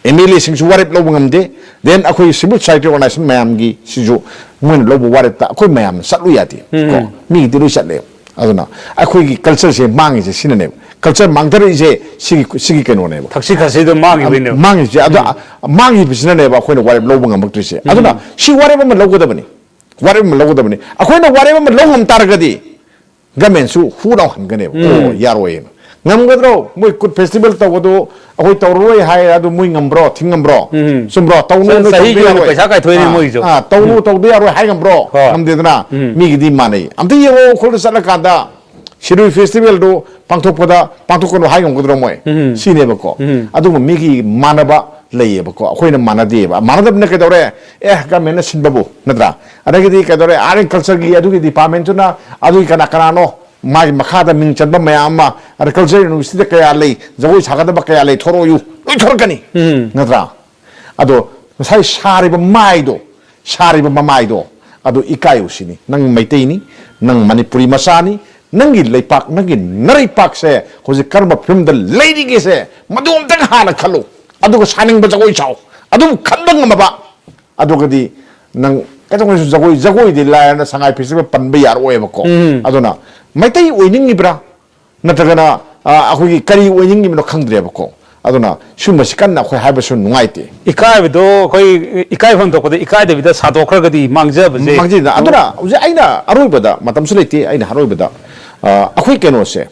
M L A ꯁꯤꯡꯁꯨ ꯋꯥꯔꯦꯞ ꯂꯧꯕ ꯉꯝꯗꯦ, then ꯑꯩꯈꯣꯏ civil society organization ꯃꯌꯥꯝꯒꯤ ꯁꯤꯁꯨ ꯃꯣꯏꯅ ꯂꯧꯕ ꯋꯥꯔꯦꯞꯇ ꯑꯩꯈꯣꯏ ꯃꯌꯥꯝꯅ ꯆꯠꯂꯨ ꯌꯥꯗꯦ꯫ ꯎꯝ꯫ ꯀꯣ, ꯃꯤꯒꯤꯗꯤ ꯂꯣꯏ ꯆꯠꯂꯦ꯫ ꯑꯗꯨꯅ ꯑꯩꯈꯣꯏꯒꯤ culture ꯁꯦ ꯃꯥꯡꯉꯤꯁꯦ ꯁꯤꯅꯅꯦꯕ꯫ Culture ꯃꯥꯡꯊꯔꯛꯏꯁꯦ ꯁꯤꯒꯤ, ꯁꯤꯒꯤ ꯀꯩꯅꯣꯅꯦꯕ꯫ ꯊꯛꯁꯤ ꯈꯥꯁꯤꯗꯣ ꯃꯥꯡꯈꯤꯕꯩꯅꯦꯕ꯫ ꯃꯥꯡꯉꯤꯁꯦ꯫ ꯑꯗꯣ ꯎꯝ꯫ ꯃꯥꯡꯉꯤꯕꯁꯤꯅꯅꯦꯕ ꯑꯩꯈꯣꯏꯅ ꯋꯥꯔꯦꯞ ꯂꯧꯕ ꯉꯝꯃꯛꯇ꯭ꯔꯤꯁꯦ꯫ ꯎꯝ꯫ ꯑꯗꯨꯅ ꯁꯤ ꯋꯥꯔꯦꯞ ꯑꯃ ꯂꯧꯒꯗꯕꯅꯤ꯫ ꯋꯥꯔꯦꯞ ꯑꯃ ꯂꯧꯒꯗꯕꯅꯤ꯫ ꯑꯩꯈꯣꯏꯅ ꯋꯥꯔꯦꯞ ꯑꯃ ꯂꯧ ꯉꯝ ꯇꯥꯔꯒꯗꯤ government ꯁꯨ ꯍꯨ ꯂꯥꯎ ꯍꯟꯒꯅꯦꯕ꯫ ꯎꯝ꯫ ꯑꯣ, ꯌꯥꯔꯣꯏꯅ꯫ ꯉꯝꯒꯗ꯭ꯔꯣ? ꯃꯣꯏ ꯀꯨꯠ festival ꯇꯧꯕꯗꯣ ꯑꯩꯈꯣꯏ ꯇꯧꯔꯔꯣꯏ ꯍꯥꯏ, ꯑꯗꯨ ꯃꯣꯏ ꯉꯝꯕ꯭ꯔꯣ? ꯊꯤꯡ ꯉꯝꯕ꯭ꯔꯣ? ꯎꯝ꯫ ꯆꯨꯝꯕ꯭ꯔꯣ? ꯇꯧꯅꯨ, ꯆꯍꯤ, ꯅꯣꯏ ꯆꯍꯤꯒꯤ ꯇꯧꯕ ꯑꯣꯏꯅ ꯌꯥꯔꯣꯏ꯫ ꯄꯩꯁꯥ ꯀꯥꯏꯊꯣꯛꯏꯅꯦ ꯑꯥ, ꯃꯣꯏꯒꯤꯁꯨ꯫ ꯑꯥ, ꯇꯧꯅꯨ, ꯎꯝ꯫ ꯇꯧꯗ ꯌꯥꯔꯣꯏ ꯍꯥꯏ ꯉꯝꯕ꯭ꯔꯣ? ꯍꯣꯏ꯫ ꯉꯝꯗꯦꯗꯅ꯫ ꯎꯝ꯫ ꯃꯤꯒꯤꯗꯤ ꯃꯥꯟꯅꯩ꯫ ꯑꯝꯇ ꯌꯦꯡꯉꯣ, ꯎꯈ꯭ꯔꯨꯜꯗ ꯆꯠꯂꯀꯥꯟꯗ ꯁꯤꯔꯣꯏ festival ꯗꯨ ꯄꯥꯡꯊꯣꯛꯄꯗ ꯄꯥꯡꯊꯣꯛꯀꯅꯨ ꯍꯥꯏ ꯉꯝꯒꯗ꯭ꯔꯣ ꯃꯣꯏ? ꯎꯝ꯫ ꯁꯤꯅꯦꯕꯀꯣ꯫ ꯎꯝ꯫ ꯑꯗꯨꯕꯨ ꯃꯤꯒꯤ ꯃꯥꯟꯅꯕ ꯂꯩꯌꯦꯕꯀꯣ, ꯑꯩꯈꯣꯏꯅ ꯃꯥꯟꯅꯗꯦꯕ꯫ ꯃꯥꯟꯅꯗꯕꯅ ꯀꯩꯗꯧꯔꯦ? ꯑꯦ, government ꯅ ꯁꯤꯟꯕꯕꯨ, ꯅꯠꯇ꯭ꯔꯥ? ꯑꯗꯒꯤꯗꯤ ꯀꯩꯗꯧꯔꯦ? Art and culture ꯒꯤ ꯑꯗꯨꯒꯤ department ꯇꯨꯅ ꯑꯗꯨꯒꯤ ꯀꯅꯥ ꯀꯅꯥꯅꯣ ꯃꯥꯒꯤ ꯃꯈꯥꯗ ꯃꯤꯡ ꯆꯟꯕ ꯃꯌꯥꯝ ꯑꯃ, ꯑꯗ culture university ꯗ ꯀꯌꯥ ꯂꯩ, ꯖꯒꯣꯏ ꯁꯥꯒꯗꯕ ꯀꯌꯥ ꯂꯩ, ꯊꯣꯔꯛꯑꯣꯌꯨ, ꯂꯣꯏ ꯊꯣꯔꯛꯀꯅꯤ꯫ ꯎꯝ꯫ ꯅꯠꯇ꯭ꯔꯥ? ꯑꯗꯣ ꯉꯁꯥꯏ ꯁꯥꯔꯤꯕ ꯃꯥꯏꯗꯣ, ꯁꯥꯔꯤꯕ ꯃꯃꯥꯏꯗꯣ, ꯑꯗꯨ ꯏꯀꯥꯏꯌꯨ ꯁꯤꯅꯤ꯫ ꯅꯪ ꯃꯩꯇꯩꯅꯤ, ꯅꯪ ꯃꯅꯤꯄꯨꯔꯤ ꯃꯆꯥꯅꯤ, ꯅꯪꯒꯤ ꯂꯩꯄꯥꯛ, ꯅꯪꯒꯤ ꯅꯔꯩꯄꯥꯛꯁꯦ ꯍꯧꯖꯤꯛ ꯀꯔꯝꯕ ꯐꯤꯕꯝꯗ ꯂꯩꯔꯤꯒꯦꯁꯦ, ꯃꯗꯨ ꯑꯝꯇꯪ ꯍꯥꯟꯅ ꯈꯜꯂꯨ꯫ ꯑꯗꯨꯒ ꯁꯥꯅꯤꯡꯕ ꯖꯒꯣꯏ ꯁꯥꯎ꯫ ꯑꯗꯨꯕꯨ ꯈꯟꯕ ꯉꯝꯃꯕ, ꯑꯗꯨꯒꯗꯤ ꯅꯪ ꯀꯩꯗꯧꯉꯩꯁꯨ ꯖꯒꯣꯏ, ꯖꯒꯣꯏꯗꯤ ꯂꯥꯏꯔꯅ ꯁꯉꯥꯏ ꯐꯦꯁꯇꯤꯚꯦꯜ ꯄꯟꯕ ꯌꯥꯔꯛꯑꯣꯏꯕꯀꯣ꯫ ꯎꯝ꯫ ꯑꯗꯨꯅ ꯃꯩꯇꯩ ꯑꯣꯏꯅꯤꯡꯉꯤꯕ꯭ꯔꯥ? ꯅꯠꯇ꯭ꯔꯒꯅ, ꯑ, ꯑꯩꯈꯣꯏꯒꯤ ꯀꯔꯤ ꯑꯣꯏꯅꯤꯡꯉꯤꯕꯅꯣ ꯈꯪꯗ꯭ꯔꯦꯕꯀꯣ꯫ ꯑꯗꯨꯅ ꯁꯤꯒꯨꯝꯕꯁꯤ ꯀꯟꯅ ꯑꯩꯈꯣꯏ ꯍꯥꯏꯕꯁꯨ ꯅꯨꯡꯉꯥꯏꯇꯦ꯫ ꯏꯀꯥꯏꯕꯗꯣ ꯑꯩꯈꯣꯏ ꯏꯀꯥꯏꯐꯝ ꯊꯣꯛꯄꯗ ꯏꯀꯥꯏꯗꯕꯤꯗ ꯁꯥꯗꯣꯛꯈ꯭ꯔꯒꯗꯤ ꯃꯥꯡꯖꯕꯁꯦ꯫ ꯃꯥꯡꯖꯩꯗꯅ꯫ ꯑꯗꯨꯅ ꯍꯧꯖꯤꯛ ꯑꯩꯅ ꯑꯔꯣꯏꯕꯗ, ꯃꯇꯝꯁꯨ ꯂꯩꯇꯦ, ꯑꯩꯅ ꯑꯔꯣꯏꯕꯗ, ꯑ, ꯑꯩꯈꯣꯏ ꯀꯩꯅꯣꯁꯦ,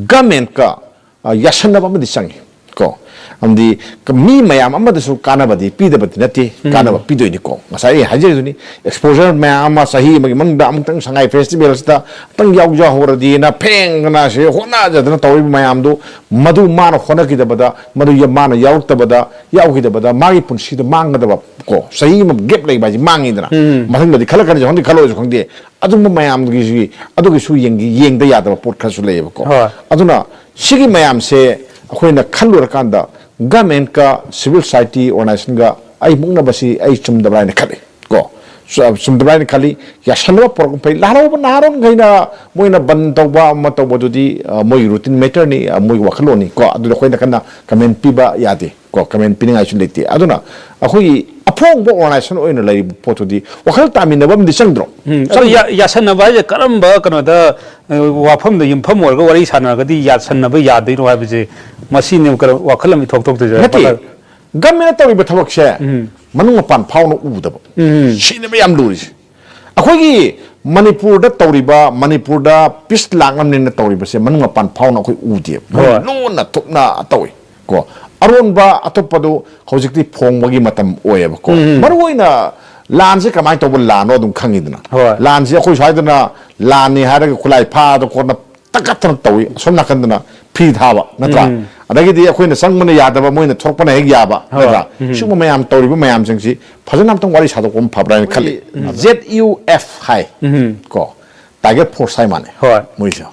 ꯒꯃꯦꯟꯀ, ꯑ, ꯌꯥꯁꯟꯅꯕ ꯑꯃꯗꯤ ꯆꯪꯉꯤ꯫ ꯀꯣ, ꯑꯃꯗꯤ ꯃꯤ ꯃꯌꯥꯝ ꯑꯃꯗꯁꯨ ꯀꯥꯟꯅꯕꯗꯤ ꯄꯤꯗꯕꯗꯤ ꯅꯠꯇꯦ, ꯎꯝ꯫ ꯀꯥꯟꯅꯕ ꯄꯤꯗꯣꯏꯅꯤꯀꯣ꯫ ꯉꯁꯥꯏ ꯑꯩ ꯍꯥꯏꯖꯔꯤꯗꯨꯅꯤ, exposure ꯃꯌꯥꯝ ꯑꯃ ꯆꯍꯤ ꯑꯃꯒꯤ ꯃꯅꯨꯡꯗ ꯑꯃꯨꯛꯇꯪ ꯁꯉꯥꯏ ꯐꯦꯁꯇꯤꯚꯦꯜꯁꯤꯗ ꯑꯃꯨꯛꯇꯪ ꯌꯥꯎꯖꯍꯧꯔꯗꯤꯅ ꯐꯦꯡꯗꯅ ꯁꯤ ꯍꯣꯠꯅꯖꯗꯅ ꯇꯧꯔꯤꯕ ꯃꯌꯥꯝꯗꯨ, ꯃꯗꯨ ꯃꯥꯅ ꯍꯣꯠꯅꯈꯤꯗꯕꯗ, ꯃꯗꯨ ꯌ-, ꯃꯥꯅ ꯌꯥꯎꯔꯛꯇꯕꯗ, ꯌꯥꯎꯈꯤꯗꯕꯗ ꯃꯥꯒꯤ ꯄꯨꯟꯁꯤꯗ ꯃꯥꯡꯒꯗꯕ ꯀꯣ, ꯆꯍꯤ ꯑꯃ gap ꯂꯩꯕ ꯍꯥꯏꯁꯦ ꯃꯥꯡꯉꯤꯗꯅ꯫ ꯎꯝ꯫ ꯃꯊꯪꯗꯗꯤ ꯈꯜꯂꯛꯀꯅꯤꯁꯨ ꯈꯪꯗꯦ, ꯈꯜꯂꯣꯏꯁꯨ ꯈꯪꯗꯦ꯫ ꯑꯗꯨꯝꯕ ꯃꯌꯥꯝꯒꯤꯁꯤ, ꯑꯗꯨꯒꯤꯁꯨ ꯌꯦꯡꯒꯤ-, ꯌꯦꯡꯗ ꯌꯥꯗꯕ ꯄꯣꯠ ꯈꯔꯁꯨ ꯂꯩꯌꯦꯕꯀꯣ꯫ ꯍꯣꯏ꯫ ꯑꯗꯨꯅ ꯁꯤꯒꯤ ꯃꯌꯥꯝꯁꯦ ꯑꯩꯈꯣꯏꯅ ꯈꯜꯂꯨꯔꯀꯥꯟꯗ governmentꯀ civil society organizationꯒ ꯑꯩ ꯃꯨꯛꯅꯕꯁꯤ ꯑꯩ ꯆꯨꯝꯗꯕ꯭ꯔꯥ ꯍꯥꯏꯅ ꯈꯜꯂꯤ ꯀꯣ꯫ ꯆꯨ-, ꯆꯨꯝꯗꯕ꯭ꯔꯥ ꯍꯥꯏꯅ ꯈꯜꯂꯤ꯫ ꯌꯥꯁꯟꯅꯕ ꯄꯨꯔꯛꯄ ꯐꯩ꯫ ꯂꯥꯜꯍꯧꯕ ꯅꯍꯥꯔꯣꯟꯈꯩꯅ ꯃꯣꯏꯅ ꯕꯟ ꯇꯧꯕ ꯑꯃ ꯇꯧꯕꯗꯨꯗꯤ, ꯑ, ꯃꯣꯏꯒꯤ routine matterꯅꯤ, ꯑ, ꯃꯣꯏꯒꯤ ꯋꯥꯈꯜꯂꯣꯟꯅꯤ ꯀꯣ꯫ ꯑꯗꯨꯗꯤ ꯑꯩꯈꯣꯏꯅ ꯀꯟꯅ comment ꯄꯤꯕ ꯌꯥꯗꯦ꯫ ꯀꯣ, comment ꯄꯤꯅꯤꯡꯉꯥꯏꯁꯨ ꯂꯩꯇꯦ꯫ ꯑꯗꯨꯅ ꯑꯩꯈꯣꯏꯒꯤ ꯑꯐꯣꯡꯕ organization ꯑꯣꯏꯅ ꯂꯩꯔꯤꯕ ꯄꯣꯠꯇꯨꯗꯤ ꯋꯥꯈꯜ ꯇꯥꯃꯤꯟꯅꯕ ꯑꯃꯗꯤ ꯆꯪꯗ꯭ꯔꯣ? ꯎꯝ, ꯑꯗꯨ ꯆꯪꯗ꯭ꯔꯣ? ꯌꯥ-, ꯌꯥꯁꯟꯅꯕ ꯍꯥꯏꯁꯦ ꯀꯔꯝꯕ ꯀꯩꯅꯣꯗ, ꯑ, ꯋꯥꯐꯝꯗ ꯌꯨꯝꯐꯝ ꯑꯣꯏꯔꯒ ꯋꯥꯔꯤ ꯁꯥꯟꯅꯔꯒꯗꯤ ꯌꯥꯁꯟꯅꯕ ꯌꯥꯗꯣꯏꯅꯣ ꯍꯥꯏꯕꯁꯦ, ꯃꯁꯤꯅꯤ ꯀꯩꯅꯣ, ꯋꯥꯈꯜ ꯑꯃ ꯏꯊꯣꯛ ꯊꯣꯛꯇꯣꯏꯁꯦ꯫ ꯅꯠꯇꯦ꯫ ꯋꯥꯈꯜ Governmentꯅ ꯇꯧꯔꯤꯕ ꯊꯕꯛꯁꯦ ꯎꯝ꯫ ꯃꯅꯨꯡ ꯃꯄꯥꯟ ꯐꯥꯎꯅ ꯎꯗꯕ꯫ ꯎꯝ꯫ ꯁꯤꯅꯦꯕ ꯌꯥꯝ ꯂꯨꯔꯤꯁꯦ꯫ ꯑꯩꯈꯣꯏꯒꯤ ꯃꯅꯤꯄꯨꯔꯗ ꯇꯧꯔꯤꯕ, ꯃꯅꯤꯄꯨꯔꯗ peace ꯂꯥꯛꯅꯕꯅꯦꯅ ꯇꯧꯔꯤꯕꯁꯦ ꯃꯅꯨꯡ ꯃꯄꯥꯟ ꯐꯥꯎꯅ ꯑꯩꯈꯣꯏ ꯎꯗꯦꯕ꯫ ꯃꯣꯏ ꯍꯣꯏ꯫ ꯂꯣꯟꯅ ꯊꯨꯞꯅ ꯇꯧꯏ꯫ ꯀꯣ, ꯑꯔꯣꯟꯕ ꯑꯇꯣꯞꯄꯗꯨ ꯍꯧꯖꯤꯛꯇꯤ ꯐꯣꯡꯕꯒꯤ ꯃꯇꯝ ꯑꯣꯏꯌꯦꯕꯀꯣ꯫ ꯎꯝ꯫ ꯃꯔꯨ ꯑꯣꯏꯅ ꯂꯥꯟꯁꯦ ꯀꯃꯥꯏꯅ ꯇꯧꯕ ꯂꯥꯟꯅꯣ ꯑꯗꯨꯝ ꯈꯪꯉꯤꯗꯅ꯫ ꯍꯣꯏ꯫ ꯂꯥꯟꯁꯦ ꯑꯩꯈꯣꯏ ꯁ꯭ꯋꯥꯏꯗꯅ ꯂꯥꯟꯅꯤ ꯍꯥꯏꯔꯒ ꯈꯨꯠꯂꯥꯏ ꯐꯥꯗ ꯈꯣꯠꯅ ꯇꯛꯀꯠꯇꯅ ꯇꯧꯏ꯫ ꯑꯁꯣꯝ ꯅꯥꯀꯟꯗꯅ ꯐꯤ ꯊꯥꯕ, ꯅꯠꯇ꯭ꯔꯥ? ꯎꯝ꯫ ꯑꯗꯒꯤꯗꯤ ꯑꯩꯈꯣꯏꯅ ꯆꯪꯕꯅ ꯌꯥꯗꯕ, ꯃꯣꯏꯅ ꯊꯣꯛꯄꯅ ꯍꯦꯛ ꯌꯥꯕ, ꯍꯣꯏ꯫ ꯅꯠꯇ꯭ꯔꯥ? ꯎꯝ꯫ ꯁꯤꯒꯨꯝꯕ ꯃꯌꯥꯝ ꯇꯧꯔꯤꯕ ꯃꯌꯥꯝꯁꯤꯡꯁꯤ ꯐꯖꯅ ꯑꯝꯇꯪ ꯋꯥꯔꯤ ꯁꯥꯗꯣꯛꯄ ꯑꯃ ꯐꯕ꯭ꯔꯥ ꯍꯥꯏꯅ ꯈꯜꯂꯤ꯫ ꯎꯝ꯫ Z U F ꯍꯥꯏ꯫ ꯎꯝ꯫ ꯀꯣ, Tiger Force ꯍꯥꯏ ꯃꯥꯅꯦ꯫ ꯍꯣꯏ꯫ ꯃꯣꯏꯁꯦ꯫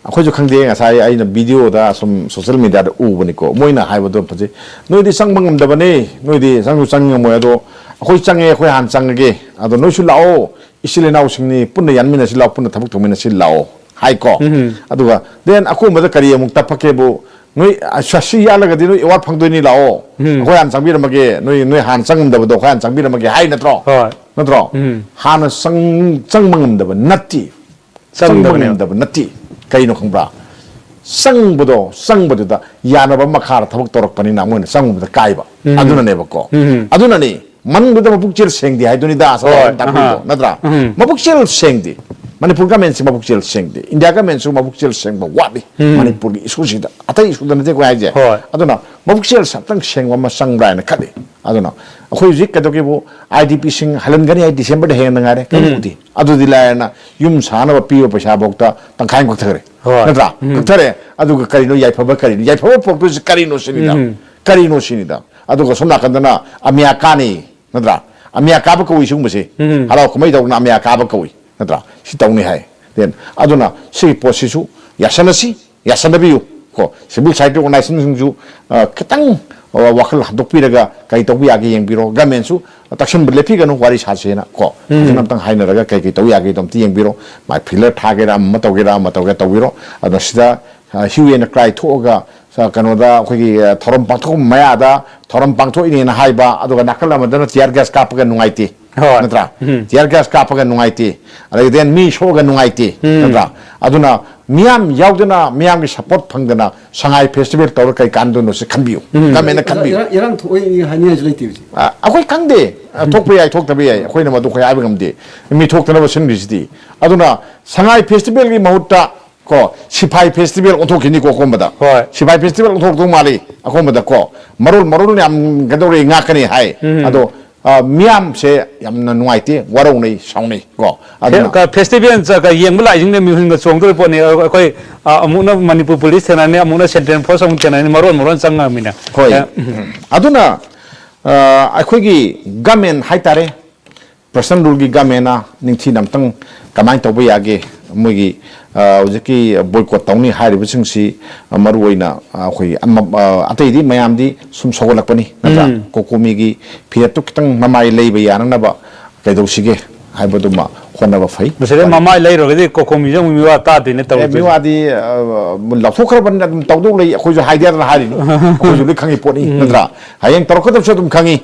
ꯑꯩꯈꯣꯏꯁꯨ ꯈꯪꯗꯦ, ꯉꯁꯥꯏ ꯑꯩꯅ videoꯗ ꯁꯨꯝ social mediaꯗ ꯎꯕꯅꯤꯀꯣ꯫ ꯃꯣꯏꯅ ꯍꯥꯏꯕꯗꯣ ꯐꯖꯩ꯫ "ꯅꯣꯏꯗꯤ ꯆꯪꯕ ꯉꯝꯗꯕꯅꯤ, ꯅꯣꯏꯗꯤ ꯆꯪꯁꯨ ꯆꯪ ꯉꯝꯃꯣꯏ, ꯑꯗꯣ ꯑꯩꯈꯣꯏ ꯆꯪꯉꯦ, ꯑꯩꯈꯣꯏ ꯍꯥꯟꯅ ꯆꯪꯉꯒꯦ꯫ ꯑꯗꯣ ꯅꯣꯏꯁꯨ ꯂꯥꯛꯑꯣ, ꯏꯆꯤꯜ ꯏꯅꯥꯎꯁꯤꯡꯅꯤ, ꯄꯨꯟꯅ ꯌꯥꯟꯃꯤꯟꯅꯁꯤ ꯂꯥꯛꯑꯣ, ꯄꯨꯟꯅ ꯊꯕꯛ ꯇꯧꯃꯤꯟꯅꯁꯤ ꯂꯥꯛꯑꯣ"꯫ ꯍꯥꯏꯀꯣ꯫ ꯑꯗꯨꯒ then ꯑꯀꯣꯟꯕꯗ ꯀꯔꯤ ꯑꯃꯨꯛ ꯇꯞꯄꯛꯀꯦꯕꯨ, "ꯅꯣꯏ ꯑꯁ, ꯁꯤ ꯌꯥꯜꯂꯒꯗꯤ ꯅꯣꯏ ꯑꯦꯋꯥꯔꯗ ꯐꯪꯗꯣꯏꯅꯤ, ꯂꯥꯛꯑꯣ, ꯑꯩꯈꯣꯏ ꯍꯥꯟꯅ ꯆꯪꯕꯤꯔꯝꯃꯒꯦ, ꯅꯣꯏ, ꯅꯣꯏ ꯍꯥꯟꯅ ꯆꯪꯉꯝꯗꯕꯗꯣ ꯑꯩꯈꯣꯏ ꯍꯥꯟꯅ ꯆꯪꯕꯤꯔꯝꯃꯒꯦ" ꯍꯥꯏ ꯅꯠꯇ꯭ꯔꯣ? ꯍꯣꯏ꯫ ꯅꯠꯇ꯭ꯔꯣ? ꯍꯥꯟꯅ ꯆꯪ-, ꯆꯪꯕ ꯉꯝꯗꯕ ꯅꯠꯇꯦ꯫ ꯆꯪꯕ ꯆꯪꯗꯕꯅꯦꯕ꯫ ꯉꯝꯗꯕ ꯅꯠꯇꯦ꯫ ꯀꯩꯅꯣ ꯈꯪꯕ꯭ꯔꯥ? ꯆꯪꯕꯗꯣ, ꯆꯪꯕꯗꯨꯗ ꯌꯥꯅꯕ ꯃꯈꯥꯗ ꯊꯕꯛ ꯇꯧꯔꯛꯄꯅꯤꯅ ꯃꯣꯏꯅ ꯆꯪꯕꯗ ꯀꯥꯏꯕ꯫ ꯑꯗꯨꯅꯅꯦꯕꯀꯣ꯫ ꯑꯗꯨꯅꯅꯤ ꯃꯅꯨꯡꯗꯨꯗ ꯃꯄꯨꯛꯆꯦꯜ ꯁꯦꯡꯗꯦ ꯍꯥꯏꯗꯨꯅꯤꯗ, ꯁꯅꯥꯇꯣꯟ ꯍꯣꯏ, ꯇꯥꯛꯄꯤꯗꯣ, ꯑꯍꯥ꯫ ꯅꯠꯇ꯭ꯔꯥ? ꯃꯄꯨꯛꯆꯦꯜ ꯁꯦꯡꯗꯦ꯫ ꯃꯅꯤꯄꯨꯔ ꯒꯃꯦꯟꯁꯤ ꯃꯄꯨꯛꯆꯦꯜ ꯁꯦꯡꯗꯦ꯫ ꯏꯟꯗꯤꯌꯥ ꯒꯃꯦꯟꯁꯨ ꯃꯄꯨꯛꯆꯦꯜ ꯁꯦꯡꯕ ꯋꯥꯠꯂꯤ꯫ ꯃꯅꯤꯄꯨꯔꯒꯤ ꯏꯁꯨꯁꯤꯗ, ꯑꯇꯩ ꯏꯁꯨꯗ ꯅꯠꯇꯦ ꯑꯩꯈꯣꯏ ꯍꯥꯏꯁꯦ꯫ ꯍꯣꯏ꯫ ꯑꯗꯨꯅ ꯃꯄꯨꯛꯆꯦꯜ ꯑꯝꯇꯪ ꯁꯦꯡꯕ ꯑꯃ ꯆꯪꯕ꯭ꯔꯥ ꯍꯥꯏꯅ ꯈꯜꯂꯤ꯫ ꯑꯗꯨꯅ ꯑꯩꯈꯣꯏ ꯍꯧꯖꯤꯛ ꯀꯩꯗꯧꯒꯦꯕꯨ, ꯑꯥꯏ ꯗꯤ ꯄꯤꯁꯤꯡ ꯍꯜꯍꯟꯒꯅꯤ ꯍꯥꯏ, ꯗꯤꯁꯦꯝꯕꯔꯗ ꯍꯦꯟꯅ ꯉꯥꯏꯔꯦ, ꯀꯔꯤꯝ ꯎꯗꯦ꯫ ꯑꯗꯨꯗꯤ ꯂꯥꯏꯔꯅ ꯌꯨꯝ ꯁꯥꯅꯕ ꯄꯤꯕ ꯄꯩꯁꯥꯐꯥꯎꯗ ꯇꯪꯈꯥꯏ ꯑꯃ ꯀꯛꯊꯈ꯭ꯔꯦ꯫ ꯍꯣꯏ꯫ ꯅꯠꯇ꯭ꯔꯥ? ꯀꯛꯊꯔꯦ꯫ ꯑꯗꯨꯒ ꯀꯔꯤꯅꯣ ꯌꯥꯏꯐꯕ, ꯀꯔꯤꯅꯣ ꯌꯥꯏꯐꯕ ꯄꯣꯛꯇꯣꯏꯁꯤ? ꯀꯔꯤꯅꯣ ꯁꯤꯅꯤꯗ? ꯀꯔꯤꯅꯣ ꯁꯤꯅꯤꯗ? ꯑꯗꯨꯒ ꯁꯣꯝ ꯅꯥꯀꯟꯗꯅ ꯑꯃꯤꯌꯥ ꯀꯥꯅꯤ, ꯅꯠꯇ꯭ꯔꯥ? ꯑꯃꯤꯌꯥ ꯀꯥꯕ ꯀꯧꯏ ꯁꯤꯒꯨꯝꯕꯁꯦ꯫ ꯍꯔꯥꯎ ꯀꯨꯝꯍꯩ ꯇꯧꯗꯅ ꯑꯃꯤꯌꯥ ꯀꯥꯕ ꯀꯧꯏ, ꯅꯠꯇ꯭ꯔꯥ? ꯁꯤ ꯇꯧꯅꯤ ꯍꯥꯏ꯫ Then ꯑꯗꯨꯅ ꯁꯤꯒꯤ ꯄꯣꯠꯁꯤꯁꯨ ꯌꯥꯁꯟꯅꯁꯤ, ꯌꯥꯁꯟꯅꯕꯤꯌꯨ꯫ ꯀꯣ, civil society organizationꯁꯤꯡꯁꯨ, ꯑ, ꯈꯤꯇꯪ, ꯑ, ꯋꯥꯈꯜ ꯍꯟꯗꯣꯛꯄꯤꯔꯒ ꯀꯔꯤ ꯇꯧꯕ ꯌꯥꯒꯦ ꯌꯦꯡꯕꯤꯔꯣ꯫ Governmentꯁꯨ ꯇꯛꯁꯟꯕ ꯂꯦꯞꯄꯤꯒꯅꯨ, ꯋꯥꯔꯤ ꯁꯥꯁꯦꯅ ꯀꯣ꯫ ꯐꯖꯅ ꯑꯝꯇꯪ ꯍꯥꯏꯅꯔꯒ ꯀꯩ ꯀꯩ ꯇꯧ ꯌꯥꯒꯦꯗꯣ ꯑꯝꯇ ꯌꯦꯡꯕꯤꯔꯣ꯫ ꯃꯥꯏ filler ꯊꯥꯒꯦꯔꯥ, ꯑꯃ ꯇꯧꯒꯦꯔꯥ, ꯑꯃ ꯇꯧꯒꯦꯔꯥ ꯇꯧꯕꯤꯔꯣ꯫ ꯑꯗꯣ ꯁꯤꯗ, ꯑ, hue and cry ꯊꯣꯛꯑꯒ, ꯑ, ꯀꯩꯅꯣꯗ ꯑꯩꯈꯣꯏꯒꯤ, ꯑ, ꯊꯧꯔꯝ ꯄꯥꯡꯊꯣꯛꯄ ꯃꯌꯥꯗ ꯊꯧꯔꯝ ꯄꯥꯡꯊꯣꯛꯏꯅꯦꯅ ꯍꯥꯏꯕ, ꯑꯗꯨꯒ ꯅꯥꯀꯜ ꯑꯃꯗꯅ tear gas ꯀꯥꯞꯄꯒ ꯅꯨꯡꯉꯥꯏꯇꯦ꯫ ꯍꯣꯏ꯫ ꯅꯠꯇ꯭ꯔꯥ? Tear gas ꯀꯥꯞꯄꯒ ꯅꯨꯡꯉꯥꯏꯇꯦ, ꯑꯗꯒꯤ then ꯃꯤ ꯁꯣꯛꯑꯒ ꯅꯨꯡꯉꯥꯏꯇꯦ, ꯅꯠꯇ꯭ꯔꯥ? ꯑꯗꯨꯅ ꯃꯤꯌꯥꯝ ꯌꯥꯎꯗꯅ, ꯃꯤꯌꯥꯝꯒꯤ support ꯐꯪꯗꯅ ꯁꯉꯥꯏ festival ꯇꯧꯔ ꯀꯩ ꯀꯥꯟꯗꯣꯏꯅꯣ ꯁꯤ ꯈꯟꯕꯤꯌꯨ꯫ Governmentꯅ ꯈꯟꯕꯤꯌꯨ꯫ ꯏꯔꯥꯡ, ꯏꯔꯥꯡ ꯊꯣꯛꯑꯣꯏ ꯍꯥꯏꯅꯤꯡꯉꯥꯏꯁꯨ ꯂꯩꯇꯦ ꯍꯧꯖꯤꯛ꯫ ꯑ, ꯑꯩꯈꯣꯏ ꯈꯪꯗꯦ꯫ ꯑ, ꯊꯣꯛꯄ ꯌꯥꯏ, ꯊꯣꯛꯇꯕ ꯌꯥꯏ, ꯑꯩꯈꯣꯏꯅ ꯃꯗꯨ ꯑꯩꯈꯣꯏ ꯍꯥꯏꯕ ꯉꯝꯗꯦ꯫ ꯃꯤ ꯊꯣꯛꯇꯅꯕ ꯁꯤꯟꯈ꯭ꯔꯤꯁꯤꯗꯤ꯫ ꯑꯗꯨꯅ ꯁꯉꯥꯏ festivalꯒꯤ ꯃꯍꯨꯠꯇ ꯀꯣ, ꯁꯤꯐꯥꯏ festival ꯑꯣꯟꯊꯣꯛꯈꯤꯅꯤꯀꯣ ꯑꯀꯣꯟꯕꯗ꯫ ꯍꯣꯏ꯫ ꯁꯤꯐꯥꯏ festival ꯑꯣꯟꯊꯣꯛꯇꯧ ꯃꯥꯜꯂꯤ ꯑꯀꯣꯟꯕꯗ ꯀꯣ꯫ ꯃꯔꯣꯜ, ꯃꯔꯣꯜ ꯌꯥꯝ ꯀꯩꯗꯧꯔꯦ, ꯉꯥꯛꯀꯅꯤ ꯍꯥꯏ꯫ ꯑꯗꯣ, ꯑ, ꯃꯤꯌꯥꯝꯁꯦ ꯌꯥꯝꯅ ꯅꯨꯡꯉꯥꯏꯇꯦ, ꯋꯥꯔꯧꯅꯩ, ꯁꯥꯎꯅꯩ ꯀꯣ꯫ ꯑꯗꯨꯅ ꯐꯦ-, ꯀ-, festival ꯆ-, ꯀ-, ꯌꯦꯡꯕ ꯂꯥꯛꯏꯁꯤꯡꯅ ꯃꯤꯍꯨꯟꯒ ꯆꯣꯡꯗꯣꯔꯤ ꯄꯣꯠꯅꯤ꯫ ꯑ-, ꯑꯩꯈꯣꯏ, ꯑ, ꯑꯃꯨꯛꯅ ꯃꯅꯤꯄꯨꯔ police ꯊꯦꯡꯅꯅꯤ, ꯑꯃꯨꯛꯅ central force ꯑꯃꯨꯛ ꯊꯦꯡꯅꯅꯤ, ꯃꯔꯣꯟ ꯃꯔꯣꯟ ꯆꯪꯉꯃꯤꯅ꯫ ꯍꯣꯏ꯫ ꯑꯦ, ꯎꯝ꯫ ꯑꯗꯨꯅ, ꯑ, ꯑꯩꯈꯣꯏꯒꯤ government ꯍꯥꯏꯇꯥꯔꯦ, personal ruleꯒꯤ governmentꯅ ꯅꯤꯡꯊꯤꯅ ꯑꯝꯇꯪ ꯀꯃꯥꯏꯅ ꯇꯧꯕ ꯌꯥꯒꯦ? ꯃꯣꯏꯒꯤ, ꯑ, ꯍꯧꯖꯤꯛꯀꯤ boycott ꯇꯧꯅꯤ ꯍꯥꯏꯔꯤꯕꯁꯤꯡꯁꯤ, ꯑ, ꯃꯔꯨ ꯑꯣꯏꯅ, ꯑ, ꯑꯩꯈꯣꯏ ꯑꯃ, ꯑ, ꯑꯇꯩꯗꯤ ꯃꯌꯥꯝꯗꯤ ꯁꯨꯝ ꯁꯧꯒꯠꯂꯛꯄꯅꯤ, ꯅꯠꯇ꯭ꯔꯥ? ꯎꯝ꯫ COCOMIꯒꯤ ꯐꯤꯔꯦꯞꯇꯨ ꯈꯤꯇꯪ ꯃꯃꯥꯏ ꯂꯩꯕ ꯌꯥꯅꯅꯕ ꯀꯩꯗꯧꯁꯤꯒꯦ? ꯍꯥꯏꯕꯗꯨꯃ ꯍꯣꯠꯅꯕ ꯐꯩ꯫ ꯃꯁꯤꯗ ꯃꯃꯥꯏ ꯂꯩꯔꯨꯔꯒꯗꯤ ꯀꯣꯀꯣ ꯃ꯭ꯌꯨꯖꯤꯌꯝꯒꯤ ꯃꯤꯋꯥ ꯇꯥꯗꯣꯏꯅꯦ ꯑꯦ, ꯇꯧꯔꯤꯁꯦ꯫ ꯃꯤꯋꯥꯗꯤ ꯑ, ꯂꯧꯊꯣꯛꯈ꯭ꯔꯕꯅꯤꯅ ꯑꯗꯨꯝ ꯇꯧꯗꯧ ꯂꯩ, ꯑꯩꯈꯣꯏꯁꯨ ꯍꯥꯏꯗꯦꯗꯅ ꯍꯥꯏꯔꯤꯅꯤ꯫ ꯑꯩꯈꯣꯏꯁꯨ ꯂꯣꯏ ꯈꯪꯉꯤ ꯄꯣꯠꯅꯤ, ꯅꯠꯇ꯭ꯔꯥ? ꯍꯌꯦꯡ ꯇꯧꯔꯛꯀꯗꯕꯁꯨ ꯑꯗꯨꯝ ꯈꯪꯉꯤ꯫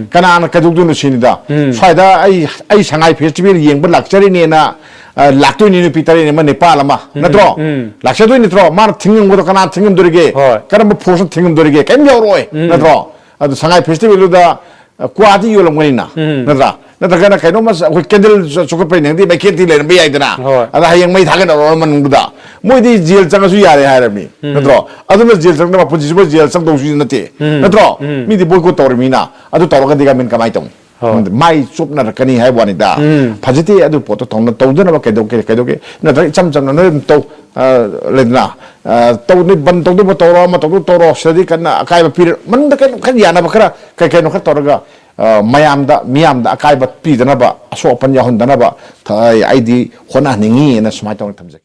ꯀꯅꯥꯅ ꯀꯩꯗꯧꯗꯣꯏꯅꯣ ꯁꯤꯅꯤꯗ꯫ ꯁ꯭ꯋꯥꯏꯗ ꯑꯩ ꯑꯩ ꯁꯉꯥꯏ ꯐꯦꯁꯇꯤꯚꯦꯜ ꯌꯦꯡꯕ ꯂꯥꯛꯆꯔꯤꯅꯦꯅ, ꯑ, ꯂꯥꯛꯇꯣꯏꯅꯤ ꯅꯨꯄꯤ ꯇꯔꯦꯠ ꯑꯃ ꯅꯤꯄꯥꯜ ꯑꯃ, ꯅꯠꯇ꯭ꯔꯣ? ꯂꯥꯛꯆꯗꯣꯏ ꯅꯠꯇ꯭ꯔꯣ? ꯃꯥꯅ ꯊꯤꯡꯉꯝꯕꯗꯣ ꯀꯅꯥ ꯊꯤꯡꯉꯝꯗꯣꯔꯤꯒꯦ? ꯍꯣꯏ꯫ ꯀꯔꯝꯕ ꯐꯣꯔꯁꯅ ꯊꯤꯡꯉꯝꯗꯣꯔꯤꯒꯦ? ꯀꯔꯤꯝ ꯌꯥꯎꯔꯛꯑꯣꯏ, ꯅꯠꯇ꯭ꯔꯣ? ꯑꯗꯨ ꯁꯉꯥꯏ ꯐꯦꯁꯇꯤꯚꯦꯜꯗꯨꯗ, ꯑ, ꯀ꯭ꯋꯥꯗꯤ ꯌꯣꯜꯂꯝꯒꯅꯤꯅ, ꯅꯠꯇ꯭ꯔꯥ? ꯅꯠꯇ꯭ꯔꯒꯅ ꯀꯩꯅꯣꯝꯃ ꯑꯩꯈꯣꯏ ꯀꯦꯟꯗꯜ ꯆ-, ꯆꯣꯛꯈꯠꯄꯩ ꯅꯪꯗꯤ ꯃꯩꯈꯦꯠꯇꯤ ꯂꯩꯔꯝꯕ ꯌꯥꯏꯗꯅ꯫ ꯍꯣꯏ꯫ ꯑꯗ ꯍꯌꯦꯡ ꯃꯩ ꯊꯥꯒꯠꯅꯔꯨꯔ ꯃꯅꯨꯡꯗꯨꯗ ꯃꯣꯏꯗꯤ ꯖꯦꯜ ꯆꯪꯉꯁꯨ ꯌꯥꯔꯦ ꯍꯥꯏꯔꯝꯃꯤ, ꯅꯠꯇ꯭ꯔꯣ? ꯑꯗꯨꯅ ꯖꯦꯜ ꯆꯪꯗꯕ ꯄꯨꯟꯁꯤꯁꯤꯕꯨ ꯖꯦꯜ ꯆꯪꯗꯧꯁꯨ ꯅꯠꯇꯦ, ꯅꯠꯇ꯭ꯔꯣ? ꯃꯤꯗꯤ ꯕꯣꯏꯀꯣꯠ ꯇꯧꯔꯤꯃꯤꯅ꯫ ꯑꯗꯨ ꯇꯧꯔꯒꯗꯤ ꯒꯃꯦꯟ ꯀꯃꯥꯏꯅ ꯇꯧꯅꯤ? ꯍꯣꯏ꯫ ꯃꯥꯏ ꯆꯣꯞꯅꯔꯛꯀꯅꯤ ꯍꯥꯏꯕ ꯋꯥꯅꯤꯗ꯫ ꯐꯖꯗꯦ ꯑꯗꯨ ꯄꯣꯠꯇꯣ ꯇꯧꯅ-, ꯇꯧꯗꯅꯕ ꯀꯩꯗꯧꯒꯦ, ꯀꯩꯗꯧꯒꯦ? ꯅꯠꯇ꯭ꯔꯒ ꯏꯆꯝ ꯆꯝꯅ ꯅꯣꯏ ꯑꯗꯨꯝ ꯇꯧ, ꯑ, ꯂꯩꯗꯅ, ꯑ, ꯇꯧ-, ꯅꯣꯏ ꯕꯟ ꯇꯧꯗꯧꯕ ꯇꯧꯔꯣ, ꯑꯃ ꯇꯧꯗꯧꯕ ꯇꯧꯔꯣ, ꯁꯤꯗꯗꯤ ꯀꯟꯅ ꯑꯀꯥꯏꯕ ꯄꯤꯔ-, ꯃꯅꯨꯡꯗ ꯀꯩꯅꯣ ꯈꯔ ꯌꯥꯅꯕ ꯈꯔ, ꯀꯩ ꯀꯩꯅꯣ ꯈꯔ ꯇꯧꯔꯒ, ꯑ, ꯃꯌꯥꯝꯗ, ꯃꯤꯌꯥꯝꯗ ꯑꯀꯥꯏꯕ ꯄꯤꯗꯅꯕ, ꯑꯁꯣꯛ ꯑꯄꯟ ꯌꯥꯎꯍꯟꯗꯅꯕ ꯊ-, ꯑꯩꯗꯤ ꯍꯣꯠꯅꯍꯟꯅꯤꯡꯉꯤꯅ ꯁꯨꯃꯥꯏꯅ ꯇꯧꯅ ꯊꯝꯖꯒꯦ꯫